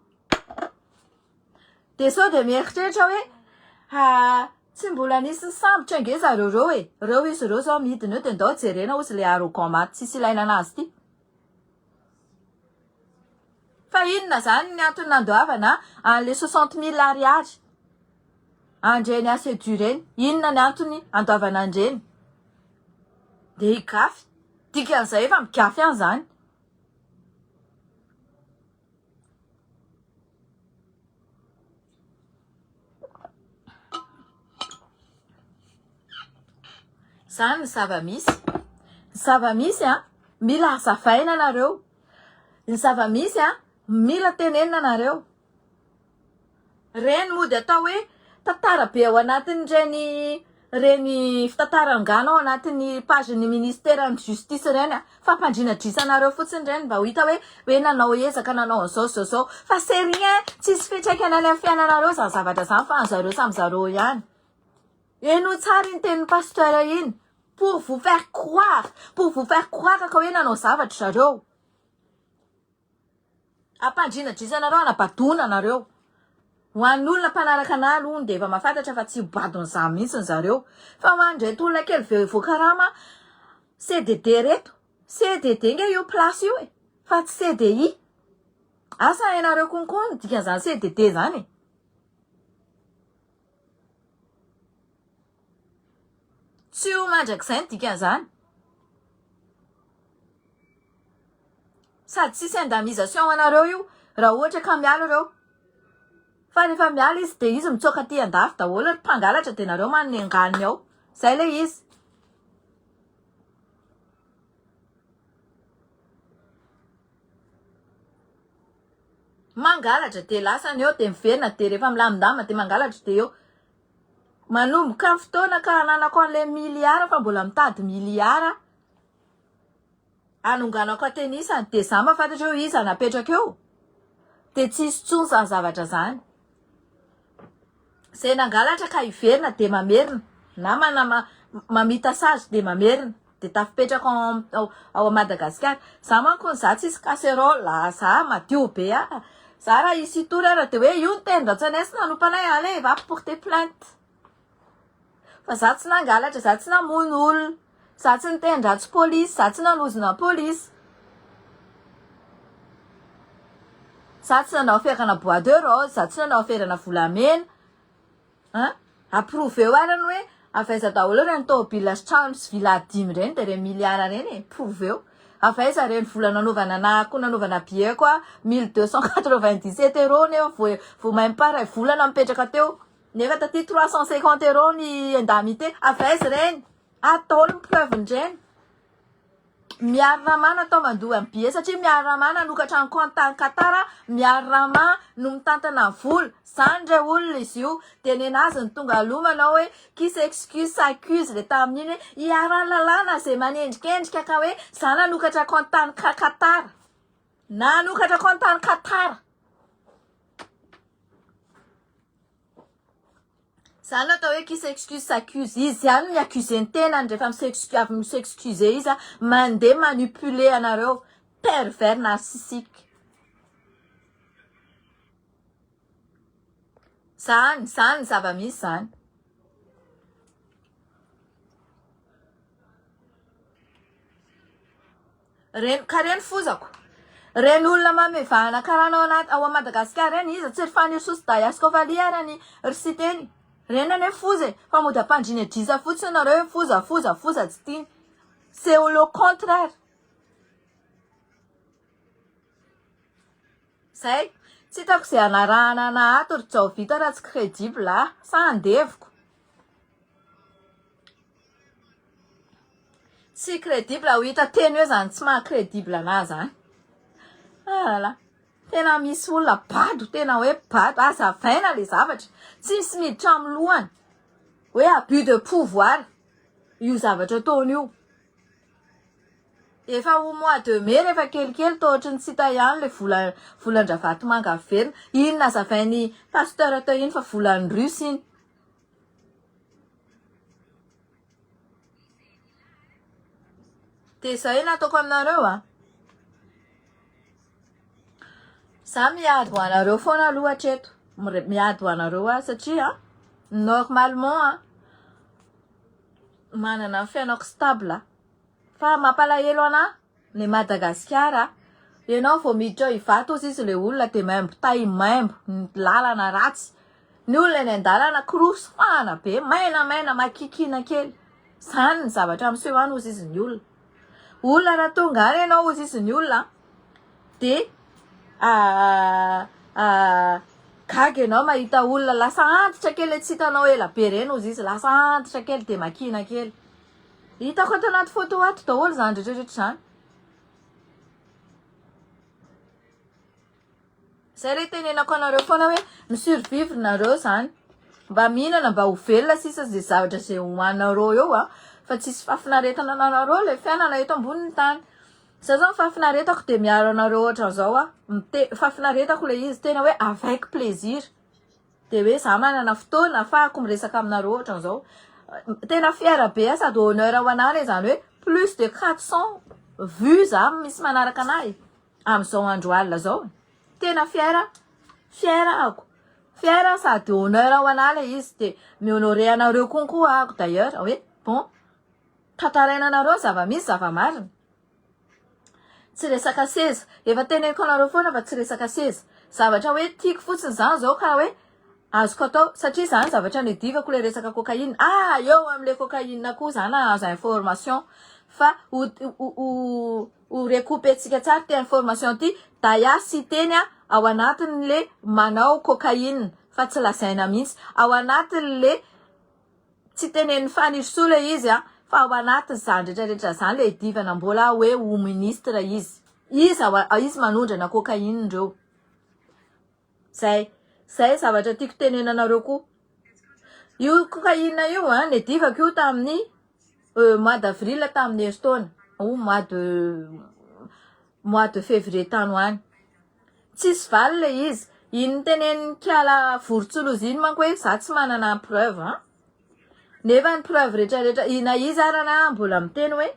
Dia sao dia mieritreritra hoe ah, tsy mbola nisy nisambotra ange zareo reo e. Reo izy ireo zao midina eo dia ndao jerena ozy le arrogant maty tsisy ilaina anazy ity. Fa inona zany ny antony nandoavana an'le 60 000 ariary an'ireny ACEDU ireny? Inona ny antony andoavana an'ireny? Dia higafy. Dikan'izay efa migafy ihany izany. Izany ny zava-misy. Ny zava-misy an, mila hazavaina nareo. Ny zava-misy an, mila tenenina nareo. Reny mody atao hoe tantara be ao anatin'ireny reny fitantarangana ao anatin'ny page-n'ny ministeran'ny justice ireny a, fampandriana drisa anareo fotsiny ireny mba ho hita hoe hoe nanao ezaka nanao an'izao sy izao izao fa c'est rien, tsisy fiantraikany any amin'ny fiainanareo izany zavatra izany fa an'zareo samy zareo ihany. Henoy tsara iny tenin'ny pasteur iny, pour vous faire croire, pour vous faire croire ka hoe nanao zavatra zareo. Ampandriana drisa anareo anabadoana anareo. Ho an'ny olona mpanaraka anah aloha dia efa mahafantatra fa tsy ho badon'izaho mihitsy zareo. Fa ho an'ireto olona kely voakarama CDD reto, CDD nge io place io e, fa tsy CDI. Asa hainareo konko ny dikan'izany CDD zany e. Tsy ho mandrakizay ny dikan'izany. Sady tsisy indemnisation ho anareo io raha ohatra ka miala ireo. Fa rehefa miala izy dia izy mitsoaka aty andafy daholo ry mpangalatra dia nareo manome anganiny ao. Zay ilay izy. Mangalatra dia lasany eo dia miverina dia rehefa milamindamina dia mangalatra dia eo. Manomboka ny fotoana ka hananako an'ilay milliard fa mbola mitady milliard. Hanonganako atenisany dia za mahafantatra hoe iza napetraka eo dia tsy hisy intsony izany zavatra izany. Izay nangalatra ka hiverina dia mamerina na mana mamita sazy dia mamerina dia tafipetraka ao ao Madagasikara. Za manko za tsisy casserole za madio be ah. Za raha hisy hitory ara dia hoe io niteny ratsy anay sy nanompa anay allez va porter plainte. Fa za tsy nangalatra, za tsy namono olona, za tsy niteny ratsy polisy, za tsy nanozona polisy. Za tsy nanao aferana bois de rose, za tsy nanao aferana volamena. Hein? Approuveo ary ny hoe avy aiza daholo ireny tômôbila sy trano sy villa dimy ireny dia ireny milliards ireny e, prouveo. Avy aiza ireny vola nanaovana anahako nanaovana billet ko 1297 euros nefa vao vao même pas iray volana mipetraka teo. Nefa taty 350 euros ny indemnité, avy aiza ireny? Atao ny preuve-n'ireny. Miary Rama natao mandoa ny billet satria Miary Rama nanokatra ny compte tany Qatar, Miary Rama no mitantana ny vola, zany re olona izy io, dia nenazy ny tonga aloha manao hoe qui s'excuse s'accuse le tamin'iny hoe iharan'ny lalàna ze manendrikendrika ka hoe za nanokatra compte tany Qatar, nanokatra compte tany Qatar. Zany no atao hoe qui s'excuse s'accuse. Izy ihany no mi-accuser ny tenany rehefa mi-s'excuse, avy mi-s'excuser izy a, mandeha manipuler anareo. Pervers narcissique. Zany, zany ny zava-misy zany. Reny, ka reny fozako. Reny olona manome vahana karana ao anaty ao Madagasikara reny iza tsy ry Fanirisoa sy Dayascofalia ary ny ry Siteny. Reny anie foza e, fa mody ampandriana adrisa fotsiny nareo hoe foza foza foza tsy tiany. C'est le contraire. Zay. Tsy hitako izay hanarahana anah ato ry Jaovita raha tsy crédible ah. Sa andevoko? Tsy crédible, ho hita teny eo izany tsy maha crédible anah zany. Ah là là. Tena misy olona bado, tena hoe bado. Azavaina le zavatra. Tsisy miditra amin'ny lohany. Hoe abus de pouvoir io zavatra ataony io. Efa ho mois de mai rehefa kelikely toa ohatry ny tsy hita ihany le vola volan-dRavatomanga averina. Iny nazavain'i pasteur teo iny fa volan'ny russe iny. Dia izay no ataoko aminareo a. Za miady ho anareo foana aloha hatreto. Miady ho anareo aho satria normalement a manana ny fiainako stable aho. Fa mampalahelo anah ny Madagasikara a! Ianao vao miditra ao Ivato ozy izy le olona de maimbo tay maimbo, ny lalana ratsy, ny olona eny andalana korosofahana be, maina maina makikina kely, zany ny zavatra miseho any ozy izy ny olona. Olona raha tonga any ianao ozy izy ny olona de gaga ianao mahita olona lasa antitra kely tsy hitanao ela be reny ozy izy, lasa antitra kely de makina kely. Hitako ato anaty photo ato daholo izany rehetra rehetra izany. Zay le tenenako anareo foana hoe mi-survivre nareo zany. Mba mihinana mba ho velona sisa zay zavatra zay hohaninareo eo a. Fa tsisy fahafinaretana anareo le fiainana eto ambonin'ny tany. Za zao ny fahafinaretako de miaro anareo ohatran'izao aho. Mite- fahafinaretako le izy tena hoe avec plaisir. Dia hoe za manana fotoana afahako miresaka aminareo ohatran'izao. Tena fier be aho sady honneur ho anah re zany hoe plus de 400 vues za misy manaraka anah e. Amin'izao andro alina zao. Tena fier, fier ahako. Fier sady honneur ho anah le izy de mi-honorer anareo konko ahako d'ailleurs hoe bon tantaraina anareo ny zava-misy zava-marina. Tsy resaka seza. Efa teneniko anareo foana fa tsy resaka seza. Zavatra hoe tiako fotsiny zany zao ka hoe azoko atao satria zany zavatra nidivako le resaka cocaïne. Ah eo amle cocaïne koa za nahazo information fa ho ho ho recouper-tsika tsara ty information ty. Daya Siteny ao anatin'le manao cocaïne fa tsy lazaina mihitsy. Ao anatin'le Tsy tenenin'i Fanirisoa ilay izy an, fa ao anatin'izany rehetra rehetra izany ilay idivana mbola hoe ho ministre izy. Izy ao izy manondrana cocaïne ireo. Zay. Zay zavatra tiako tenenanareo koa. Io cocaïne io an, nidivako io tamin'ny mois d'avril tamin'ny herintaona ou mois de mois de février tany ho any. Tsisy valiny le izy. Iny notenenin'i kiala vorontsiloza iny manko hoe za tsy manana preuve an. Nefa ny preuve rehetra rehetra na iza ara na mbola miteny hoe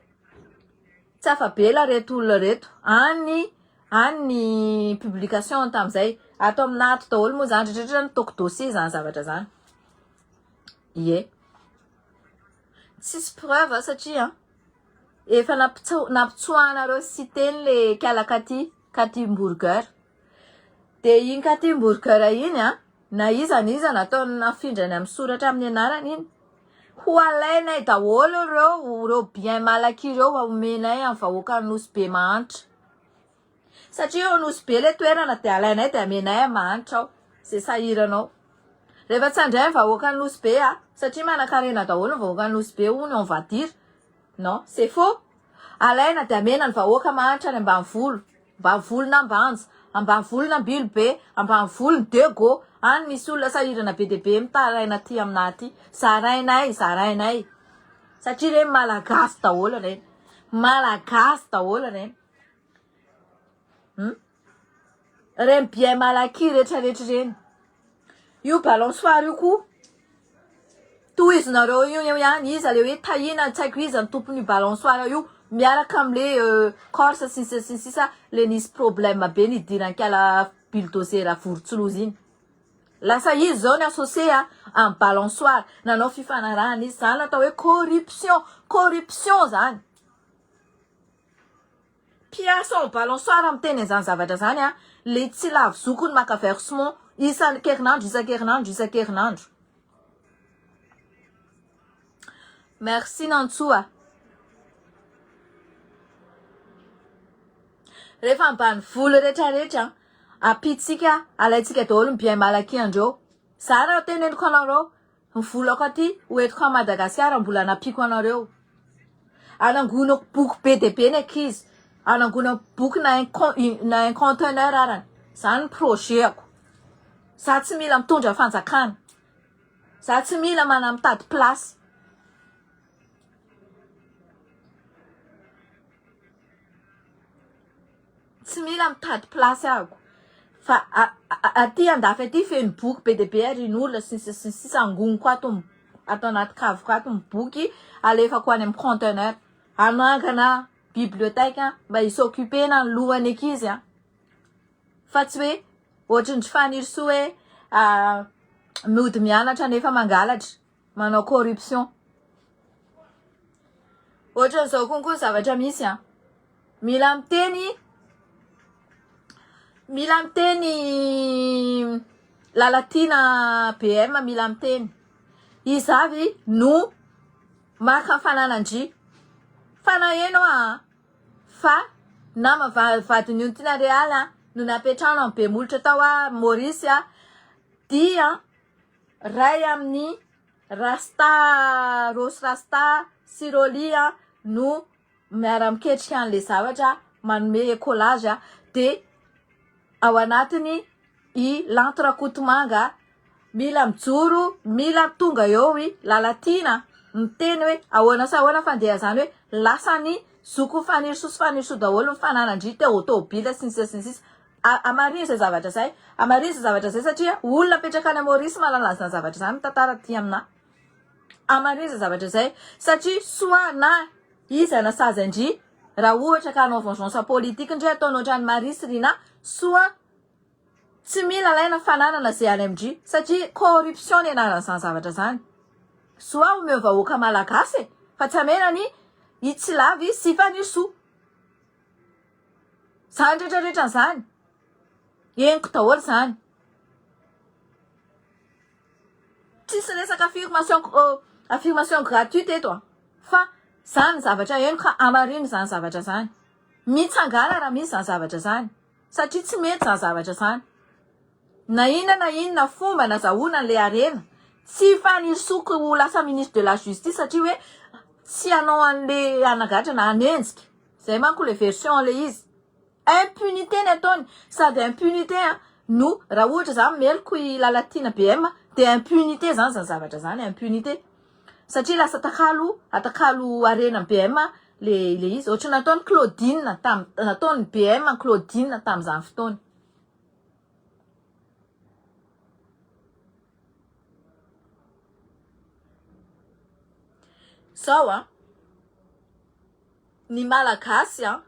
tsy afa-bela reto olona reto. Any any ny publication tamin'izay. Ato aminà ato daholo moa zany rehetra rehetra nitaoko dossier zany zavatra zany. Ie. Tsisy preuve satria efa nampitsoahanareo Siteny le kiala Katy. Katimburger. Dia iny Katimburger iny an, na iza na iza nataony nafindrany amin'ny soratra amin'ny anarany iny, ho alainay daholo ireo, ireo bien mal acquis ireo omenay amin'ny vahoakan'i Nosy Be mahantra. Satria eo Nosy Be ilay toerana dia alainay dia amenay amin'ny mahantra ao, izay sahirana ao. Rehefa tsy handray ny vahoakan'i Nosy Be an, satria manankarena daholo ny vahoakan'i Nosy Be hono on va dire. Non, c'est faux. Alaina dia amena ny vahoaka mahantra any ambanivolo, ambanivolon'Ambanja, ambanivolon'Ambilobe, ambanivolon'i Diego, any misy olona sahirana be dia be mitaraina aty aminà aty. Zarainay, zarainay. Satria ireny Malagasy daholo ireny. Malagasy daholo ireny. Hum? Ireny bien mal acquis rehetra rehetra ireny. Io balançoire io koa tohizonareo io eo ihany iza le hoe Tahiana tsy haiko iza ny tompon'io balançoire io miaraka amle corse sy ny sisa sy ny sisa le nisy problème be nidiran-kala bulldozer vorontsiloza iny. Lasa izy zao ny associé amin'ny balançoire nanao fifanarahana izy zany atao hoe corruption corruption zany. Mpiasa ao balançoire miteny an'izany zavatra zany a, le tsy lavo zokiny maka versement isan-kerinandro isan-kerinandro isan-kerinandro. Merci Nantsoa. Rehefa ambanivolo retraretra ampitsika alaintsika daholo ny bien mal acquis andreo. Za raha teneniko anareo ny volako aty ho entiko a Madagasikara mbola anampiako anareo. Anangonako boky be dia be ny ankizy. Anangonako boky na un na un conteneur arany. Zany ny projet-ko. Za tsy mila mitondra fanjakana. Za tsy mila mana mitady place. Tsy mila mitady place ahako. Fa aty andafy aty feno boky be dia be arian'olona sy ny sisa sy ny sisa angoniko ato ato anaty kaviko ato ny boky alefako any amin'ny conteneur. Hanangana bibliothèque mba hi-s'occuper-na ny lohan'ny ankizy an. Fa tsy hoe ohatry ny Fanirisoa hoe mody mianatra nefa mangalatra, manao corruption. Ohatran'izao konko ny zavatra misy an. Mila miteny mila miteny Lalatiana BM mila miteny. Iza avy no maka fananan-dry? Fa naheno aho an. Fa nama vadin'i Ontina Real no nampiantrano an'i Bemolotra tao Maurice dia ray amin'ny Rasta Rossy Rasta sy Rolly no miara-miketrika an'ilay zavatra manome écolage dia ao anatiny i Lanto Rakotomanga Mila mijoro, mila tonga eo i Lalatiana miteny hoe ahoana sy ahoana fandeha zany hoe lasan'i zokiny Fanirisoa sy Fanirisoa daholo ny fananan-dry teo tôbila sy ny sisa sy ny sisa. Hamarino izay zavatra izay, hamarino izay zavatra izay satria olona mipetraka any Maurice mahalala an'izany zavatra izany mitantara aty aminà. Hamarino izay zavatra izay satria soit na izy hanasazy an-dry raha ohatra ka hanao vengeance politique ndry ataony ohatran'i Marie sy Rinah, soit Tsy mila alaina fananana ze any amin-dry satria corruption ny anaran'izany zavatra zany. Soit omeo vahoaka malagasy e, fa tsy amena ny i Tsilavy sy Fanirisoa. Zany rehetra rehetra zany, henoko daholo zany. Tsisy resaka affirmation affirmation gratuite eto an, fa zany zavatra henoko ka hamarino zany zavatra zany. Mitsangana raha misy zany zavatra zany. Satria tsy mety zany zavatra zany. Na inona na inona fomba nazahoana an'ilay harena, tsy fanirisoako ho lasa ministre de la justice satria hoe tsy hanao an'le hanagatra na hanenjika. Zay manko le version an'le izy. Impunité ny ataony, sady impunité an no raha ohatra zany meloko i Lalatiana BM dia impunité zany zany zavatra zany, impunité. Satria lasa atakalo atakalo harena BM le le izy ohatry nataony Claudine tam nataony BM Claudine tamizany fotoana. Zao a, ny Malagasy a,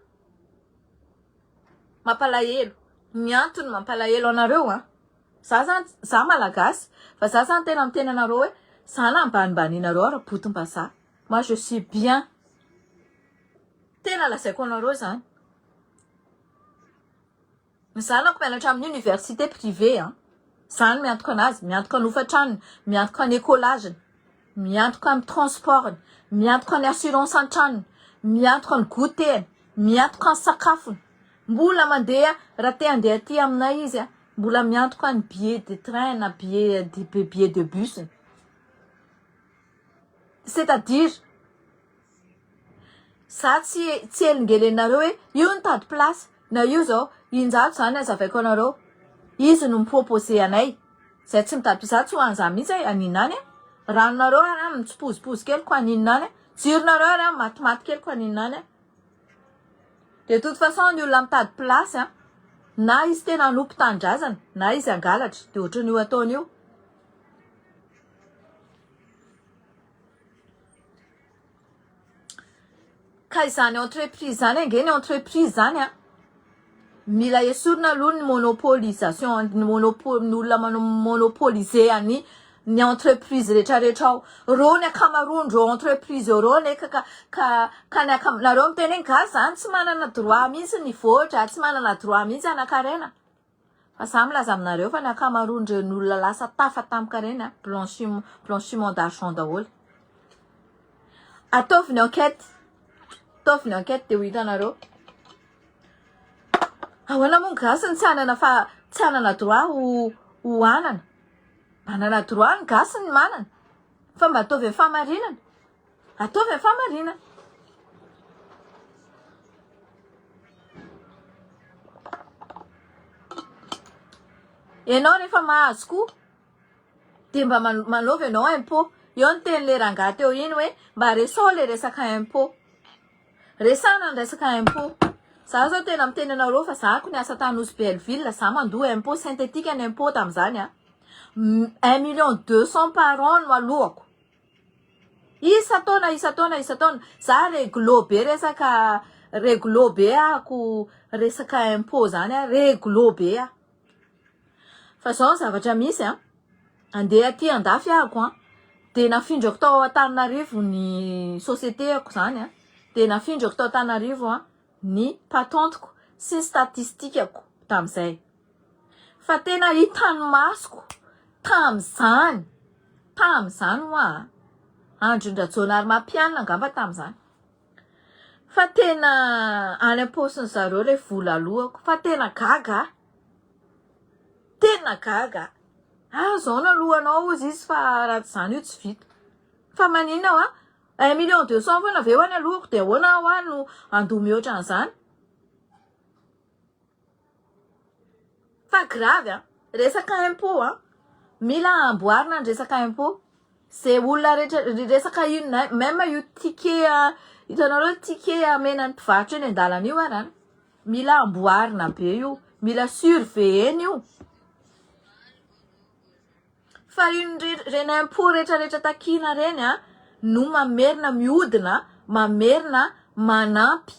mampalahelo, ny antony mampalahelo anareo a, Za zany za malagasy fa za zany tena miteny anareo hoe za na ambanimbaninareo ara botom-bazaha moi je suis bien tena lazaiko anareo zany ny zanako mianatra amin'ny université privée an zany miantoka anazy miantoka ny hofan-tranony miantoka ny écolage-ny miantoka ny transport-ny miantoka ny assurance an-tranony miantoka ny goûter-ny miantoka ny sakafony Mbola mandeha raha te handeha aty aminay izy a, mbola miantoka ny billet de train na billet de billet de bus. C'est à dire za tsy tsy elingelenareo hoe io nitady place na io zao injato zany azavaiko anareo izy no mi-proposer anay zay tsy mitady za tsy ho an'za mihitsy e aninona any e ranonareo ary an mitsipozipozy kely ko aninona any e jironareo ary an matimaty kely ko aninona any e De toute façon ny olona mitady place an, na izy tena hanompo tanindrazana na izy hangalatra de ohatran'io ataony io. Ka izany entreprise izany ange ny entreprise izany an, mila esorina aloha ny monopolisation ny monopo- ny olona manao monopoliser an'ny ny entreprise retraretra ao. Reo ny ankamaroan'ireo entreprise ireo anie ka ka ka ka ny ankam nareo miteny hoe ny gasy zany tsy manana droit mihitsy ny hivoatra, tsy manana droit mihitsy hanan-karena. Fa za milaza aminareo fa ny ankamaroan'ireny olona lasa tafa tampoka ireny a, blanchiment blanchiment d'argent daholo. Ataovy ny enquête, ataovy ny enquête de ho hitanareo. Ahoana moa ny gasy no tsy hanana fa tsy hanana droit ho ho hanana? Manana droit ny gasy ny manana fa mba ataovy amin'ny fahamarinana. Ataovy amin'ny fahamarinana. Ianao rehefa mahazo koa dia mba manaova ianao impôt. Eo ny tenin'ilay rangahy teo iny hoe mba resaho ilay resaka impôt. Resahana ny resaka impôt. Za zao tena miteny anareo fa za ko niasa tany Nosy Belleville, za mandoa impôt synthétique ny impôt tamin'izany a. Un million 200 par an no aloako. Isan-taona isan-taona isan-taona. Za réglo be resaka réglo be ahako resaka impôt zany a, réglo be aho. Fa zao ny zavatra misy a, andeha aty andafy ahako a, de nafindrako tao Antananarivo ny société-ako zany a, de nafindrako tao Antananarivo a ny patente-ko sy ny statistique-ko tam'izay. Fa tena hitan'ny masoko tam'izany, tam'izany hoa a, andron-dRajaonarimampianina angamba tam'izany, fa tena any am-paosin'ny zareo le vola aloako, fa tena gaga aho. Tena gaga ah. Zao no alohanao ozy izy fa raha tsy zany io tsy vita. Fa maninona hoa? Un million 200 foana ve hoa ny alohako de ahoana hoa no andoha mihoatra an'izany? Fa grave a. Resaka impôt a. Mila amboarina ny resaka impôt. Ze olona rehetra resaka inona même io ticket hitanareo ticket amena ny mpivarotra eny an-dalana io ara. Mila amboarina be io, mila surveiller-na io. Fa iny reny impôt rehetra rehetra takiana reny a no mamerina mihodina, mamerina manampy.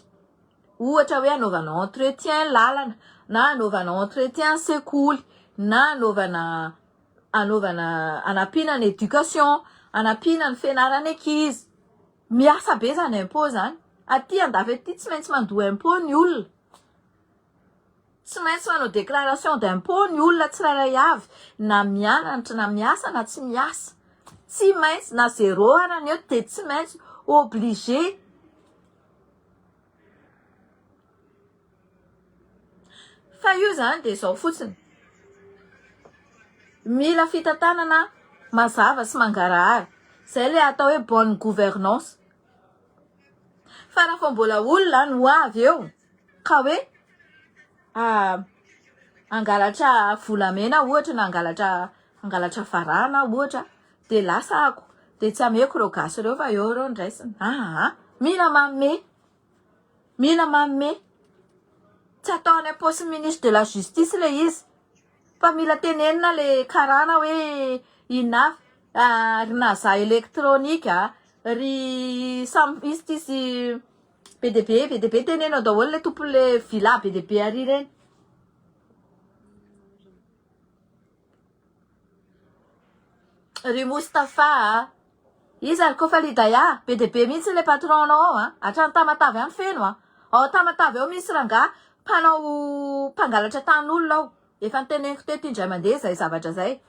Ohatra hoe anaovana entretien lalana, na anaovana entretien sekoly, na anaovana anaovana anampiana ny éducation, anampiana ny fianaran'ny ankizy. Miasa be zany impôt zany. Aty andafy aty tsy maintsy mandoa impôt ny olona. Tsy maintsy manao déclaration d'impôt ny olona tsirairay avy na mianatra na miasa na tsy miasa. Tsy maintsy na zéro ara ny eo dia tsy maintsy obligé. Fa io zany dia izao fotsiny. Mila fitantanana mazava sy mangarahara. Izay ilay atao hoe bonne gouvernance. Fa raha vao mbola olona no avy eo ka hoe hangalatra volamena ohatra na hangalatra hangalatra varahana ohatra dia lasa ako dia tsy ameko ireo gasy ireo fa eo ireo no raisina. Aa mila manome. Mila manome. Tsy atao any am-paosin'ny ministre de la justice ilay izy. Fa mila tenenina le karana hoe inona avy, ry Naza électronique, ry samy izy ty sy be dia be, be dia be teneno ao daholo le tompon'le villa be dia be ary ireny. Ry Moustapha a! Iza ry Kofalidaya? Be dia be mihitsy ilay patron-nao ao a! Hatrany Tamatave any feno a! Ao Tamatave ao misy rangahy mpanao mpangalatra tanin'olona ao. Efa noteneniko teto indray mandeha izay zavatra izay.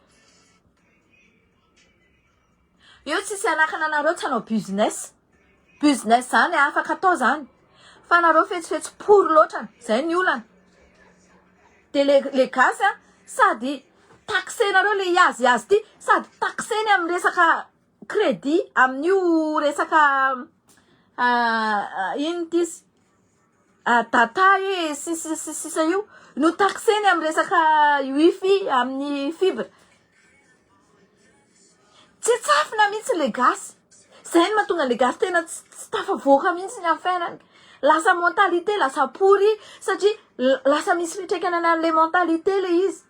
Io tsisy hanakana anareo tsy hanao business. Business zany afaka atao zany. Fa nareo fetsifetsy pory loatra, zay ny olana. De le le gasy a sady taxenareo le hiaziazy ty sady taxeny amin'ny resaka crédit amin'io resaka ino ty izy data e sy sy sy sisa io no taxeny amin'ny resaka wifi amin'ny fibre. Tsy tsafina mihitsy le gasy. Zay no mahatonga le gasy tena tsy tafavoaka mihitsy ny amin'ny fiainany. Lasa mentalité, lasa pourri satria lasa misy fiantraikany any amin'le mentalité le izy.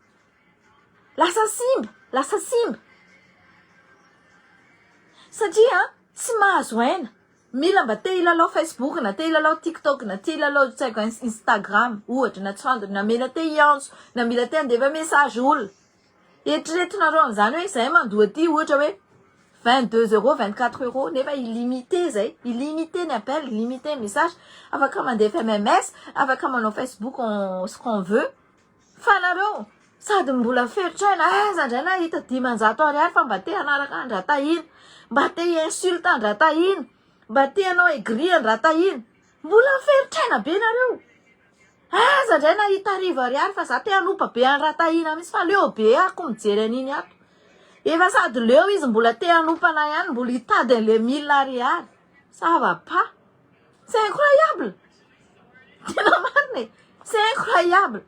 Lasa simba, lasa simba. Satria tsy mahazo aina. Mila mba te hilalao Facebook na te hilalao TikTok na te hilalao tsy haiko Instagram ohatra na tsy fantatra na mila te hiantso na mila te handefa message olona. Eritreretinareo amin'izany hoe izay mandoa aty ohatra hoe 22 euros, 24 euros nefa illimité zay, illimité ny appel, illimité ny message, afaka mandefa MMS, afaka manao Facebook en ce qu'on veut. Fa nareo sady mbola ferotraina aiza ndray nahita 500 ariary fa mba te hanaraka an-dRatahina, mba te hi-insulte an-dRatahina, mba te hanao aigri an-dRatahina. Mbola ferotraina be nareo. Aiza ndray nahita arivo ariary fa za te hanopa be an'i Ratahina mihitsy fa leo be ako mijery an'iny ato. Efa sady leo izy mbola te hanopa anah ihany mbola hitady an'le mille ariary. Ça va pas. C'est incroyable. Tena marina e. C'est incroyable.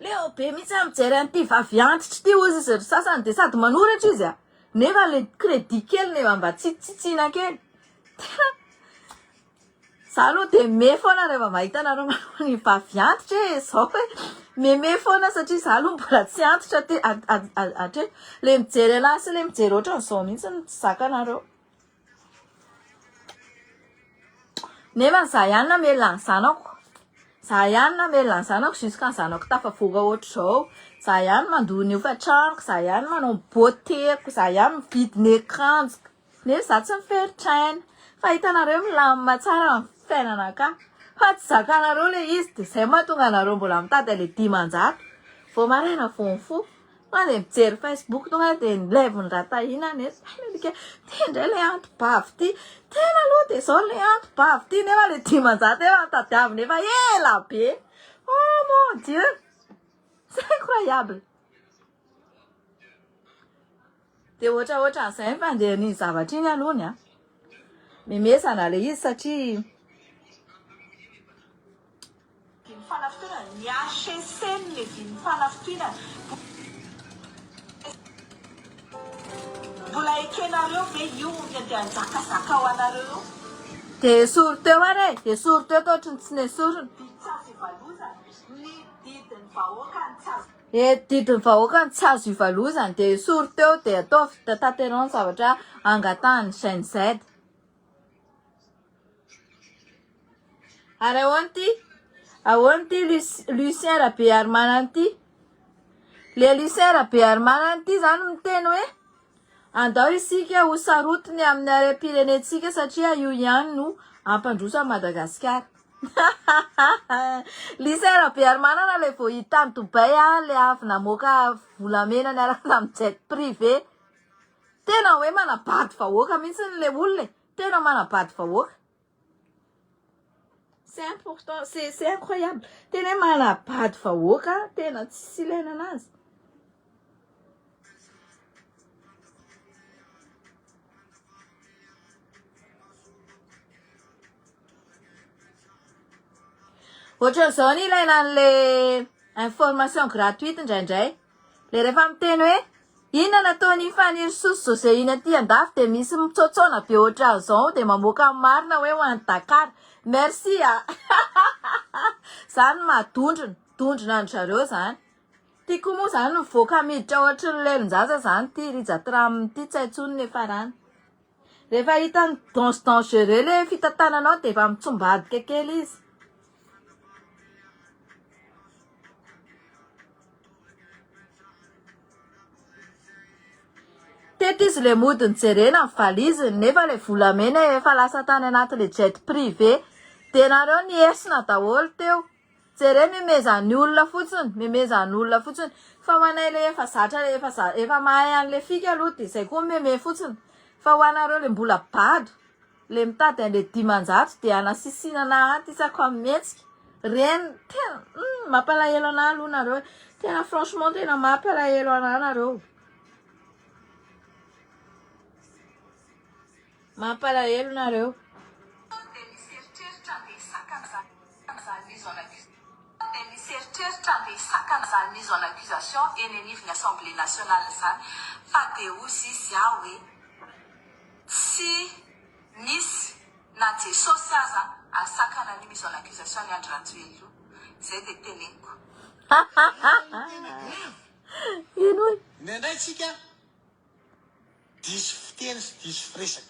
Leo be mihitsy aho mijery an'ity vavy antitra ity hozy izy ry sasany dia sady manoratra izy a. Nefa le crédit kely nefa mba tsitsitsiana kely. Tena za aloha dia me foana rehefa mahita anareo manao ny vavy antitra e, zao hoe meme foana satria za aloha mbola tsy antitra aty hatreto. Le mijery anahy sy le mijery ohatran'izao mihitsy no tsy zakanareo. Nefa za ihany namelona ny zanako. Za ihany namelona ny zanako jusqu'à ny zanako tafavoaka ohatr'izao. Za ihany mandoa ny hofan-tranoko, za ihany manao ny beauté-ko, za ihany mividy ny akanjoko. Nefa za tsy miferotraina. Fa hitanareo milamina tsara ny fiainanakahy. Fa tsy zakanareo le izy de zay mahatonga anareo mbola mitady an'le 500. Vao maraina vao mifoha. Tonga dia mijery Facebook tonga dia ny live-n'i Ratahina anie tena ty indray ilay anti-bavy ty. Tena aloha dia izao ilay anti-bavy ty nefa ilay 500 efa tadiavina efa ela be. Oh mon Dieu! C'est incroyable! Dia ohatraohatran'izay ny fandehan'iny zavatra iny aloha ny a. Memezana ilay izy satria Dimy fanafitohinana, ny HCC no lehiben'ny fanafitohinana. Mbola ekenareo ve io ny andeha hanjakazaka ho anareo io? Dia esory teo ary e! Esory teo toa ohatry ny tsy nesorina. Didy tsy azo ivalozana, ny didin'ny vahoaka no tsy azo. E, didin'ny vahoaka no tsy azo ivalozana, dia esory teo dia ataovy tanterao ny zavatra angatahan'ny Gen Z. Ary ahoana ity? Ahoana ity Lucien Rabearimanana ity? Le Lucien Rabearimanana ity zany miteny hoe andao isika ho sarotiny amin'ny harem-pirenentsika satria io ihany no hampandroso an'i Madagasikara. Lucien Rabearimanana le vao hita tany Dubaï le avy namoaka volamena niaraka tamin'ny jet privé. Tena hoe manabady vahoaka mihitsy le olona e. Tena manabady vahoaka. C'est important, c'est c'est incroyable. Tena hoe manabady vahoaka, tena tsisy ilaina anazy. Ohatran'izao ny ilaina an'le information gratuite indraindray. Le rehefa miteny hoe inona nataon'i Fanirisoa sy José iny aty andafy dia misy mitsaotsaona be ohatran'izao dia mamoaka ny marina hoe ho any Dakar. Merci a! Zany maha dondrona, dondrona an-dry zareo zany. Ty koa moa zany mivoaka miditra ohatry ny lelon-jaza zany ty Rija Tram ty tsy hay intsony ny hiafarany. Rehefa hitany dange dangereux le fitantanana ao dia efa mitsombadika kely izy. Teto izy le mody nijerena ny valiziny nefa le volamena efa lasa tany anaty le jet privé de nareo niesona daholo teo. Jereo memezan'ny olona fotsiny, memezan'ny olona fotsiny. Fa ho anay le efa zatra le efa za efa mahay an'le fika aloha de zay koa meme fotsiny. Fa ho anareo le mbola bado, le mitady an'le 500 de anasisinana aty isaka mihetsika. Reny tena hum mampalahelo anah aloha nareo e. Tena franchement tena mampalahelo anah nareo. Mampalahelo nareo. Dia misy eritreritra andeha hisakana izany mise en accusation Dia misy eritreritra andeha hisakana izany mise en accusation eny anivon'ny Assemblée nationale izany fa dia hozy izy aho hoe tsy misy na Jesosy aza ahasakana an'io mise en accusation an'i Andry Rajoelina io. Izay dia teneniko. Henoy. Indraindray tsika Diso fiteny sy diso firesaka.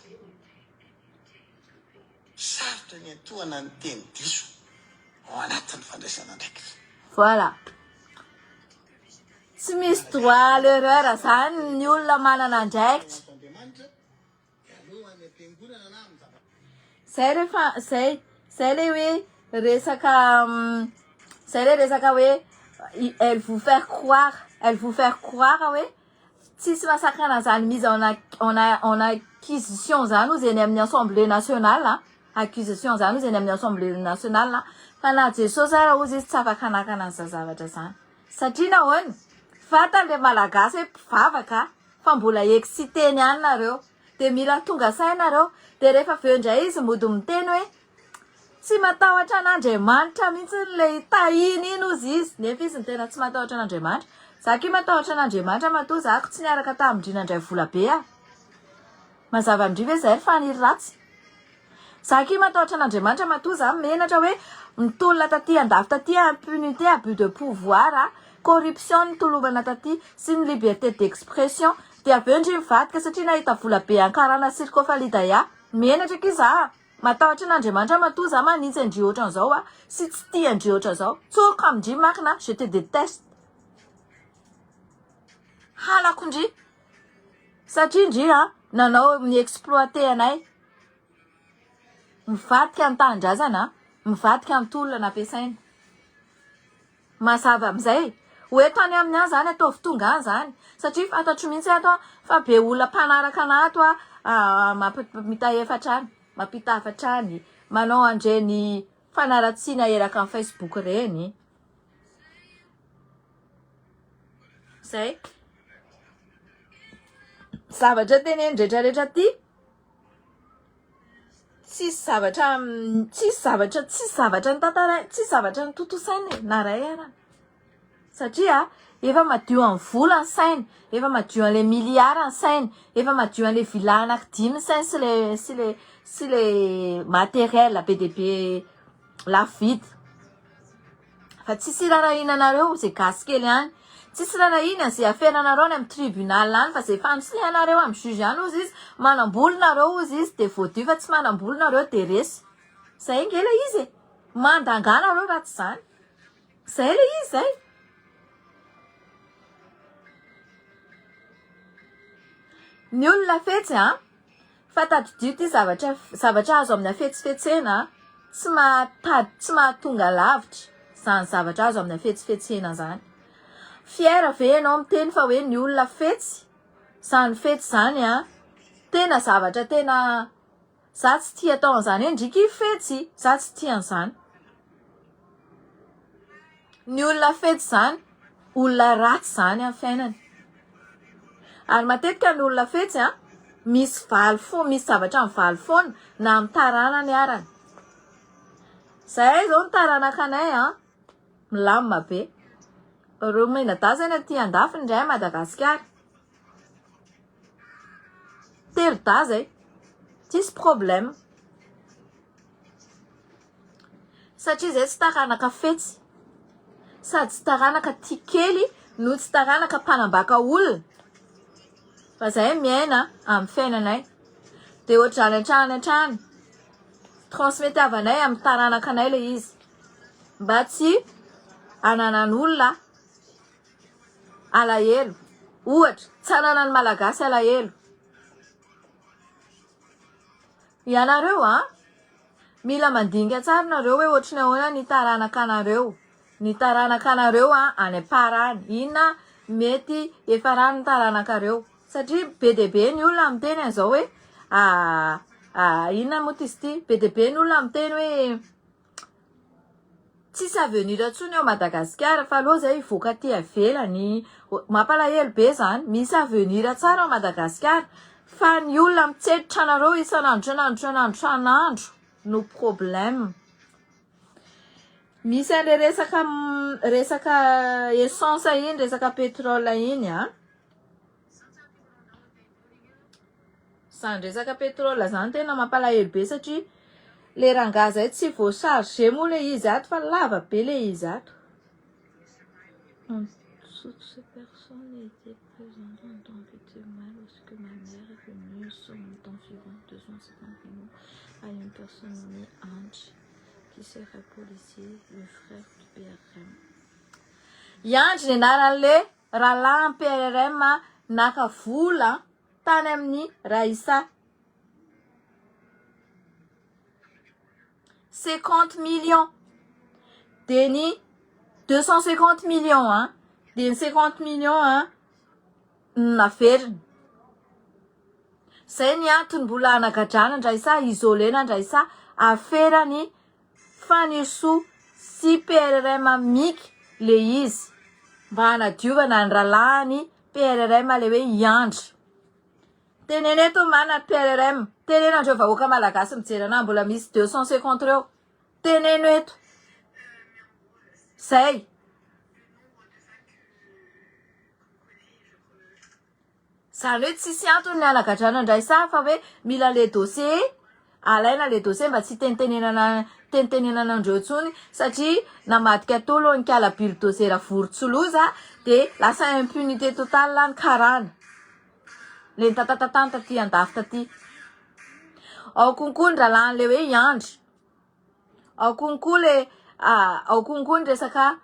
Sarotra ny antohana ny teny diso ao anatin'ny fandraisana andraikitra. Voilà. Tsy misy droit à l'erreur zany ny olona manana andraikitra. Zay refa zay zay le hoe resaka zay le resaka hoe elle vous faire croire elle vous faire croire hoe tsisy mahasakana zany mise en en en acquisition zany ozy eny amin'ny assemblée nationale a accusation zany ozy eny amin'ny assemblée nationale fa na Jesosy ara ozy izy tsy afaka hanakana an'izany zavatra zany satria nahoana fantany le malagasy hoe mpivavaka fa mbola excité ny any nareo de mila tonga saina nareo de rehefa avy eo indray izy mody miteny hoe tsy matahotra an'Andriamanitra mihitsy le tahiny iny ozy izy nefa izy ny tena tsy matahotra an'Andriamanitra za ki matahotra an'Andriamanitra matoa zako tsy niaraka tamin-dry nandray vola be aho mazava amindry ve zay ry faniry ratsy za ki matahotra an'Andriamanitra matoa za menatra hoe mitolona taty andafy taty impunité abus de pouvoir a corruption ny tolomana taty sy ny liberté d'expression de avy eo ndry mivadika satria nahita vola be ankarana sirkofalidaya menatra ki za matahotra an'Andriamanitra matoa za manitsy andry ohatran'izao a sy tsy tia andry ohatran'izao tsoriko amindry makina je te déteste halako ndry satria ndry a nanao ny exploité anay mivadika ny tanindrazana mivadika ny tolona nampiasaina mazava amizay ho eto any aminy any zany ataovy tonga any zany satria fantatro mihitsy ato a fa be olona mpanaraka ana ato a mampita efatra any mampita hafatra any manao andreny fanaratsiana eraka amin'ny facebook reny zay zavatra teneny rehetrarehetra ty tsisy zavatra tsisy zavatra tsisy zavatra ny tantara tsisy zavatra ny tontosaina e na ray ara satria efa madio amin'ny vola ny sainy efa madio an'le milliard ny sainy efa madio an'le villa anankidimy ny sainy sy le sy le sy le matériel be dia be lafo vidy fa tsisy irarahiana anareo zay gasy kely any tsisy rarahina zay afenanareo any amin'ny tribunal any fa zay fanosihanareo amin'ny juge any ozy izy manam-bola nareo ozy izy de voadio fa tsy manam-bola nareo de resy zay nge le izy e mandanga nareo raha tsy zany zay le izy zay ny olona fetsy a Fa tadidio ity zavatra zavatra azo amin'ny hafetsifetsena tsy mahatady tsy mahatonga lavitra izany zavatra azo amin'ny hafetsifetsena izany. Fier ve ianao miteny fa hoe ny olona fetsy? Izany fetsy izany an, tena zavatra tena za tsy tia atao an'izany hoe ndriky fetsy, za tsy tia an'izany. Ny olona fetsy izany, olona ratsy izany amin'ny fiainany. Ary matetika ny olona fetsy an, misy valy fo, misy zavatra mivaly foana na amin'ny taranany arany. Zahay zao ny taranaka anay an, milamina be. Reo mianadahy zany aty andafy ny ray Madagasikara. Telo dahy zay, tsisy problème. Satria zay tsy taranaka fetsy sady tsy taranaka tia kely no tsy taranaka mpanambaka olona fa zay miaina amin'ny fiainanay de ohatr'izany hatrany hatrany transmetiavanay amin'ny taranaka anay le izy mba tsy hananan'olona alahelo ohatra tsy hananan'ny malagasy alahelo Ianareo an! Mila mandinika tsara nareo hoe ohatry ny ahoana ny taranaka anareo. Ny taranaka anareo an, any am-para any. Inona mety hiafarany ny taranakareo. Satria be dia be ny olona miteny an'izao hoe inona moa izy ity? Be dia be ny olona miteny hoe Tsisy avenir intsony ao Madagasikara fa aleo zay hivoaka aty ivelany, mampalahelo be zany, misy avenir tsara ao Madagasikara fa ny olona mitsetra anareo isan'andro isan'andro isan'andro isan'andro no problème. Misy an'le resaka resaka essence iny, resaka pétrole iny an. Zany resaka pétrole zany tena mampalahelo be satria le rangahy zay tsy voachargé moa le izy ato fa lava be le izy ato. Toutes ces personnes étaient présentes en tant que témoin lorsque ma mère est venue somme d'environ 250 millions à une personne nommée Ange qui serait policier, le frère du BRM. I Andry ny anaran'le rahalahin'ny PRRM naka vola tany amin'ny Raissa. 50 millions. Dia ny 250 millions an, dia ny 50 millions an naveriny. Zay ny antony mbola anagadrana an-dRaissa, isolena an-dRaissa, aferany Fanirisoa sy PRRM Micky le izy mba hanadiovana ny rahalahiny PRRM le hoe i Andry. Teneno eto mana ry PRRM, teneno andreo vahoaka malagasy mijery anah mbola misy 250 reo, teneno eto. Zay. Zany hoe tsisy antony ny hanagadrana an-dRaisa fa hoe mila le dossier, alaina le dossier mba tsy hitenitenenana tenitenenana andreo intsony satria namadika tolo ny kala bulldozer vorontsiloza de lasa impunité totale ny karana le nitatatatany taty andafy taty. Ao konko ny rahalahin'le hoe i Andry. Ao konko le ao konko ny resaka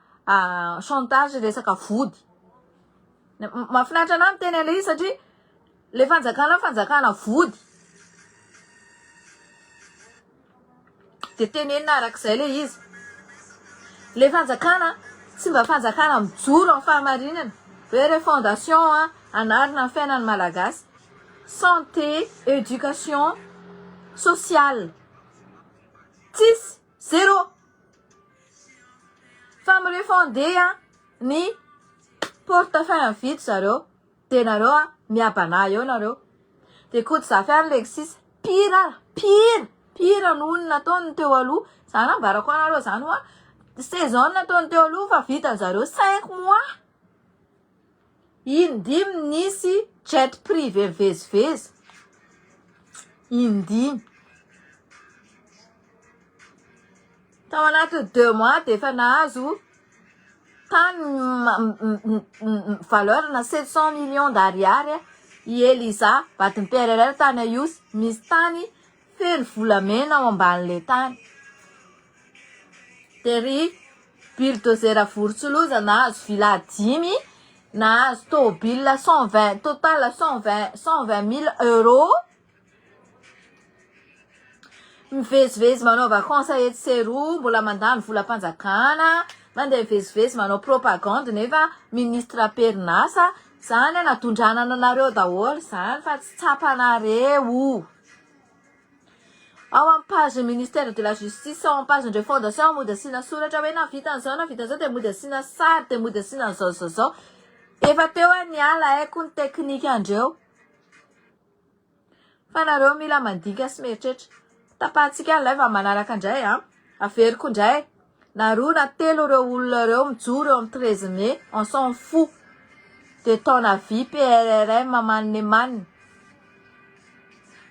chantage resaka vody. Mahafinaritra anah miteny an'ilay izy satria le fanjakana fanjakana vody. De tenenina arak'izay le izy. Le fanjakana tsy mba fanjakana mijoro amin'ny fahamarinana hoe refondation anarina ny fiainan'ny malagasy. Santé, éducation, sociale. Tsisy, zéro. Fa mi-refonder ny portefeuille an'i Vito zareo de nareo a miabana eo nareo de Koto Zafy any le sisa pire ara pire pire noho ny nataony teo aloha zany ambarako anareo zany hoa saison nataony teo aloha fa vitan zareo cinq mois indimy nisy jet privé mivezivezy indimy tao anatin'ny deux mois de efa nahazo tany valeur na 700 millions d'ariary i Eliza vadin'i PRRR tany Ihosy misy tany feno volamena ao ambanin'ilay tany dia ry bulldozer vorontsiloza nahazo villa dimy nahazo tôbila 120 total 120 120 mille euros Mivezivezy manao vacances etsy sy eroa, mbola mandany volam-panjakana, mandeha mivezivezy manao propagande nefa ministre am-perinasa, zany anadondranana anareo daholo zany fa tsy tsapanareo. Ao amin'ny page ministère de la justice, ao amin'ny page ndreo fondation mody asiana soratra hoe nahavita an'izao nahavita an'izao dia mody asiana sary dia mody asiana an'izao zao zao. Efa teo aho niala haiko ny teknika andreo. Fa nareo mila mandika sy mieritreritra. Tapahantsika ny live amin'ny manaraka indray a. Averiko indray. Na roa na telo ireo olona ireo mijoro eo amin'ny 13 mai, on s'en fout de ton avis PRRM manne manne.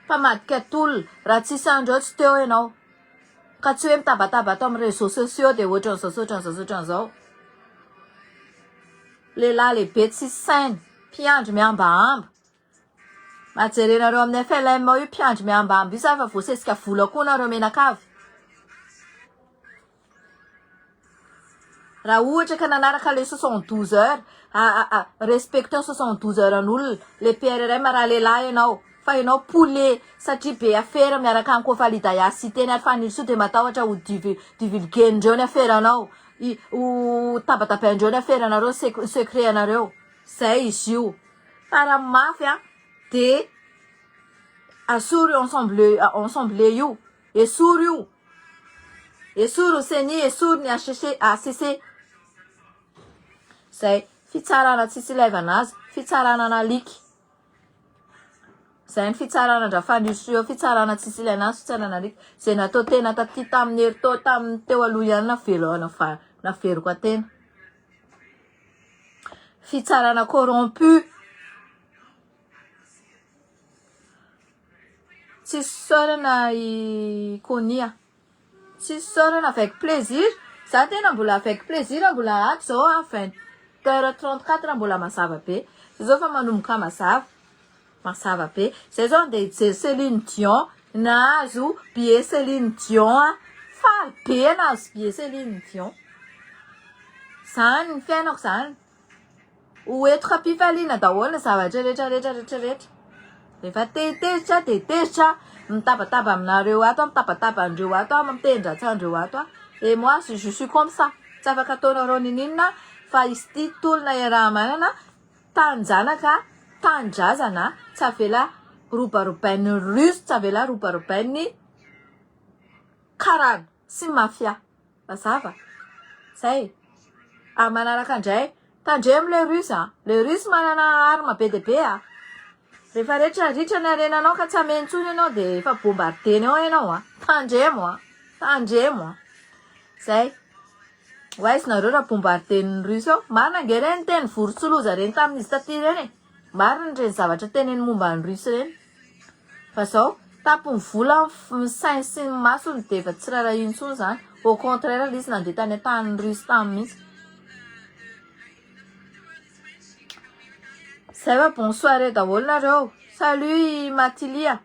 Mpamadika tolona, raha tsisy andreo tsy teo ianao. Ka tsy hoe mitabataba ato amin'ny réseaux sociaux dia ohatran'izao sy ohatran'izao sy ohatran'izao. Lehilahy lehibe tsisy saina, mpiandry mihambahamba. Mba jerenareo amin'ny FLM ao io mpiandry mihambahamba io sa efa voasesika vola koa nareo menakavy. Raha ohatra ka nanaraka le 72 heures, respecteo 72 heures an'olona, le PRRM raha lehilahy ianao, fa ianao poulet satria be afera miaraka amiko Falidaya Siteny ary Fanirisoa dia matahotra ho divulguer-ndreo ny aferanao, ho tabatabain-dreo ny aferanareo, secret anareo. Zay izy io. Fa raha mafy a de asory io ensemble ensemble io, esory io, esory ny ceni, esory ny HCC, HCC. Zay, fitsarana tsisy ilaivana azy, fitsarana an'alika. Zay ny fitsarana an-dRafanirisoa eo, fitsarana tsisy ilaina azy, fitsarana alika. Zay natao tena taty tamin'ny herintaona tamin'ny teo aloha ihany navelo naveriko an-tena. Fitsarana corrompu. Tsisy isaorana i Konia. Tsisy isaorana avec plaisir. Za tena mbola avec plaisir mbola ato zao a 20 heures 34 mbola mazava be. Zay zao fa manomboka mazava. Mazava be. Zay zao andeha hijery Céline Dion. Nahazo billet Céline Dion a. Faly be nahazo billet Céline Dion. Zany ny fiainako zany. Ho entiko am-pifaliana daholo ny zavatra rehetra rehetra rehetra rehetra. Rehefa te hitezitra dia tezitra aho, mitabataba aminareo ato aho, mitabataba an'ireo ato aho, miteny ratsy an'ireo ato aho. Et moi je suis comme ça. Tsy afaka ataonareo ninoninona fa izy ity tolona iaraha-manana, tanin-janaka, tanindrazana, tsy avela robarobain'ny russe, tsy avela robarobain'ny karana sy mafia. Mazava? Zay. Ary manaraka indray, tandremo le russe a! Le russe manana arme be dia be a! Rehefa rehetra ritra ny harenanao ka tsy hameno intsony ianao dia efa bombardena eo ianao a! Tandremo a! Tandremo a! Zay. Ho aiza nareo raha bombarden'ny russe eo? Marina ange ireny teny vorontsiloza ireny tamin'izy taty ireny e! Marina ireny zavatra teneny momba ny russe ireny. Fa zao, tapon'ny vola ny sainy sy ny masony dia efa tsy rarahiny intsony izany. Au contraire ilay izy nandeha tany an-tanin'ny Russe tany mihitsy. Zay fa bonne soirée daholo nareo. Salut i Matilia.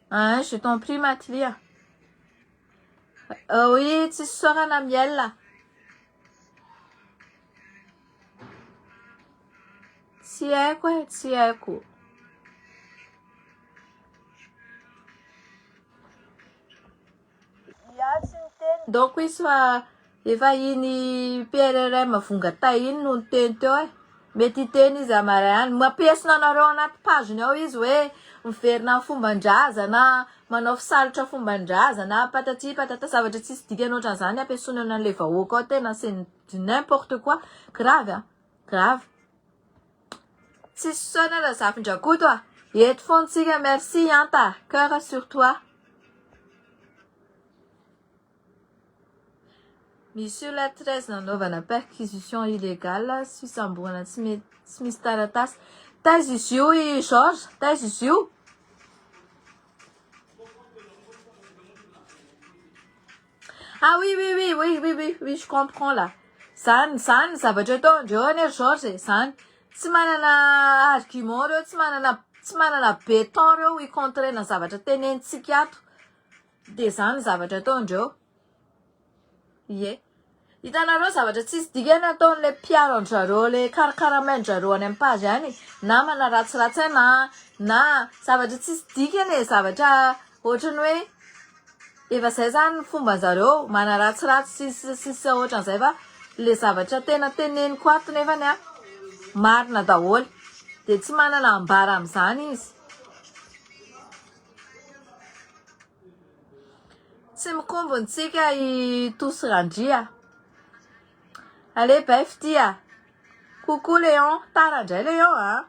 Hein, je t'en prie Matilia. Oui, tsisy isaorana Miel. Tsy haiko e, tsy haiko. Ia tsy niteny donc izy fa efa iny PRRM vongatay iny no niteny teo e. Mety hiteny izy hamaray any. Mampiesona anareo anaty page-ny ao izy hoe miverina amin'ny fomban-drazana, manao fisalotra fomban-drazana, patati patata, zavatra tsisy dikany ohatran'izany ampiesonana an'ilay vahoaka ao tena c'est du n'importe quoi. Grave an! Grave. Tsisy saona Razafindrakoto a! Eto foana tsika merci Anta, cœur sur toi. Misy olona 13 nanaovana perquisition illegale sy fisamborana tsy mety tsy misy taratasy. Taiza izy io i Georges? Taiza izy io? Ah oui oui oui oui oui oui oui je comprends là. Zany zany ny zavatra ataondreo anie ry Georges e, zany. Tsy manana argument reo, tsy manana tsy manana béton reo hi-contrer-na zavatra tenenintsika ato. Dia zany ny zavatra ataondreo. Ie. Hitanareo zavatra tsisy dikany ataon'ilay mpiaro an-dry zareo ilay karakaramain-dry zareo any amin'ny page any, na manaratsiratsy ahy na zavatra tsisy dikany e, zavatra ohatran'ny hoe efa zay zany ny fomban-jareo, manaratsiratsy sy ny sisa ohatran'izay fa le zavatra tena teneniko ato nefany an marina daholo, dia tsy manana ambara amin'izany izy. Tsy mikombona tsika i Tosy Randria. Allez bye fitia. Coucou Léon, tara indray Léon a.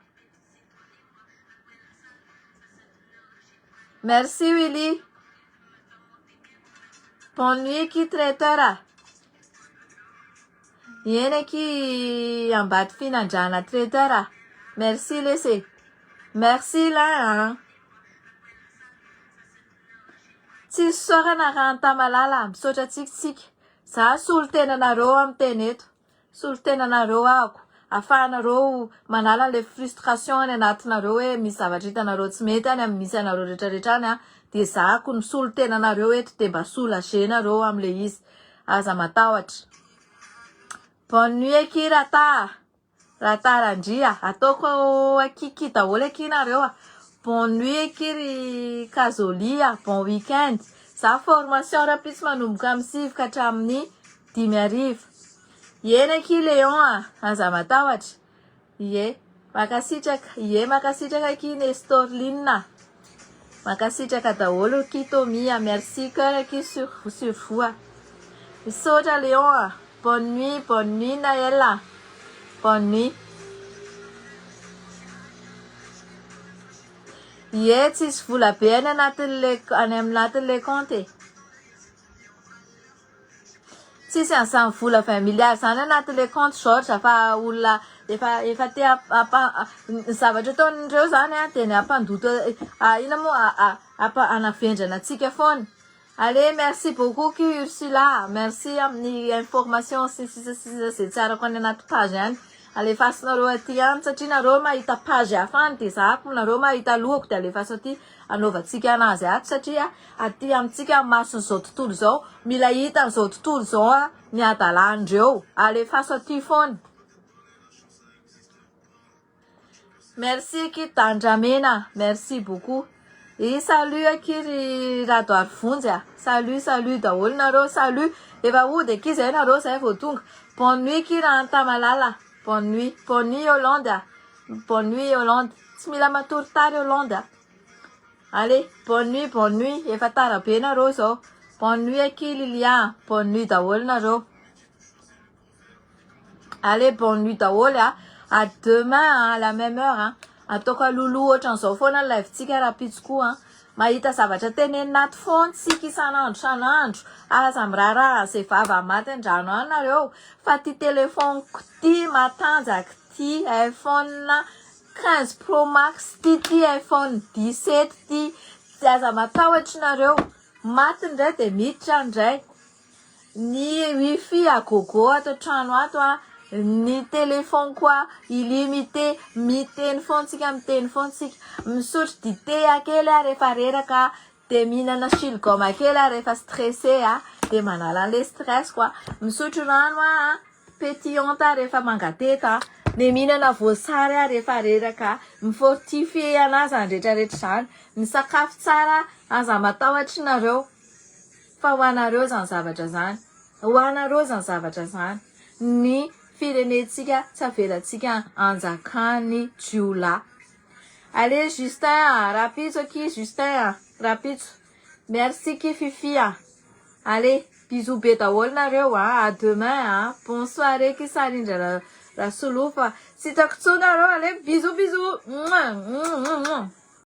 Merci Willy. Bonne nuit ki traiteur a. Eny aky ambady finandrana traiteur a. Merci lesy e. Merci Lin a. Tsisy isaorana Rahantamalala a, misaotra antsika tsika. Za solontenanareo aho miteny eto. Solontenanareo ahako. Afahanareo manala an'ilay frustration any anatinareo hoe misy zavatra hitanareo tsy mety any amin'ny misy anareo retraretra any an, dia za ko misolo tena anareo eto dia mba soulager nareo amin'ilay izy. Aza matahotra. Bonne nuit akia Rata a. Rata Randria a. Ataoko akiki daholo akia nareo a. Bonne nuit akia ry Kazoli a. Bon week-end. Za formation rahampitso manomboka amin'ny 9 ka hatramin'ny 5 hariva. Eny akia Léon a. Aza matahotra. Ie. Mankasitraka. Ie mankasitraka akia Nestorline a. Mankasitraka daholo akia Tommy a. Merci cœur akia sur sur vous a. Misaotra Léon a. Bonne nuit, bonne nuit Naël a. Bonne nuit. Ie, tsisy vola be any anatin'le any anatin'le compte e. Tsisy an'izany vola 20 milliards zany anatin'le compte Georges fa olona efa efa te hampa ny zavatra ataon'ireo zany a dia ny hampandoto inona moa hampa hanavendrana antsika foana. Allez merci beaucoup ki Ursula, merci amin'ny information sy ny sisa sy sisa izay tsy arako any anaty page any. Alefasinareo aty ihany satria nareo mahita page hafa any dia zahako nareo mahita lohako dia alefaso aty anaovantsika anazy ato satria aty amintsika mason'izao tontolo izao mila hitan'izao tontolo izao a ny hadalandreo. Alefaso aty foana. Merci akia Dandramena, merci beaucoup. Et salut akia ry Rado Arivonjy a. Salut salut daholo nareo, salut. Efa hody akia zay nareo zay vao tonga. Bonne nuit akia Rahantamalala. Bonne nuit. Bonne nuit Yolande a. Bonne nuit Yolande. Tsy mila matory tara Yolande a. Allez, bonne nuit, bonne nuit. Efa tara be nareo zao. Bonne nuit akia Lilia. Bonne nuit daholo nareo. Allez, bonne nuit daholo a. À demain à la même heure a. Ataoko alohaloha ohatran'izao foana ny live-tsika rahampitso koa a. Mahita zavatra tenenina ato foana tsika isan'andro isan'andro. Aza miraharaha an'izay vava maty an-drano any nareo fa ty telephone-ko ty matanjaka ty iPhone 15 Pro Max ty ty iPhone 17 ty. Tsy aza matahotra nareo. Maty indray dia miditra indray. Ny wifi à gogo ato an-trano ato a, ny téléphone koa illimité, miteny foana tsika miteny foana tsika, misotro dite kely aho rehefa reraka, de mihinana chewing-gum kely aho rehefa stressé a, de manala an'le stress quoi, misotro rano aho pétillante aho rehefa mangateka, de mihinana voasary aho rehefa reraka, mi-fortifier anahy zany rehetrarehetra zany, misakafo tsara aza matahotra nareo. Fa ho anareo izany zavatra izany. Ho anareo izany zavatra izany. Ny firenentsika tsy avelantsika anjakan'ny jiolahy. Allez Justin a, rahampitso akia Justin a, rahampitso. Merci akia Fifi a. Allez, bisous be daholo nareo a, à demain a. Bonne soirée akia Sarindra Rasolofa. Tsy hitako intsony nareo, allez bisous bisous. Mouah, mouah, mouah.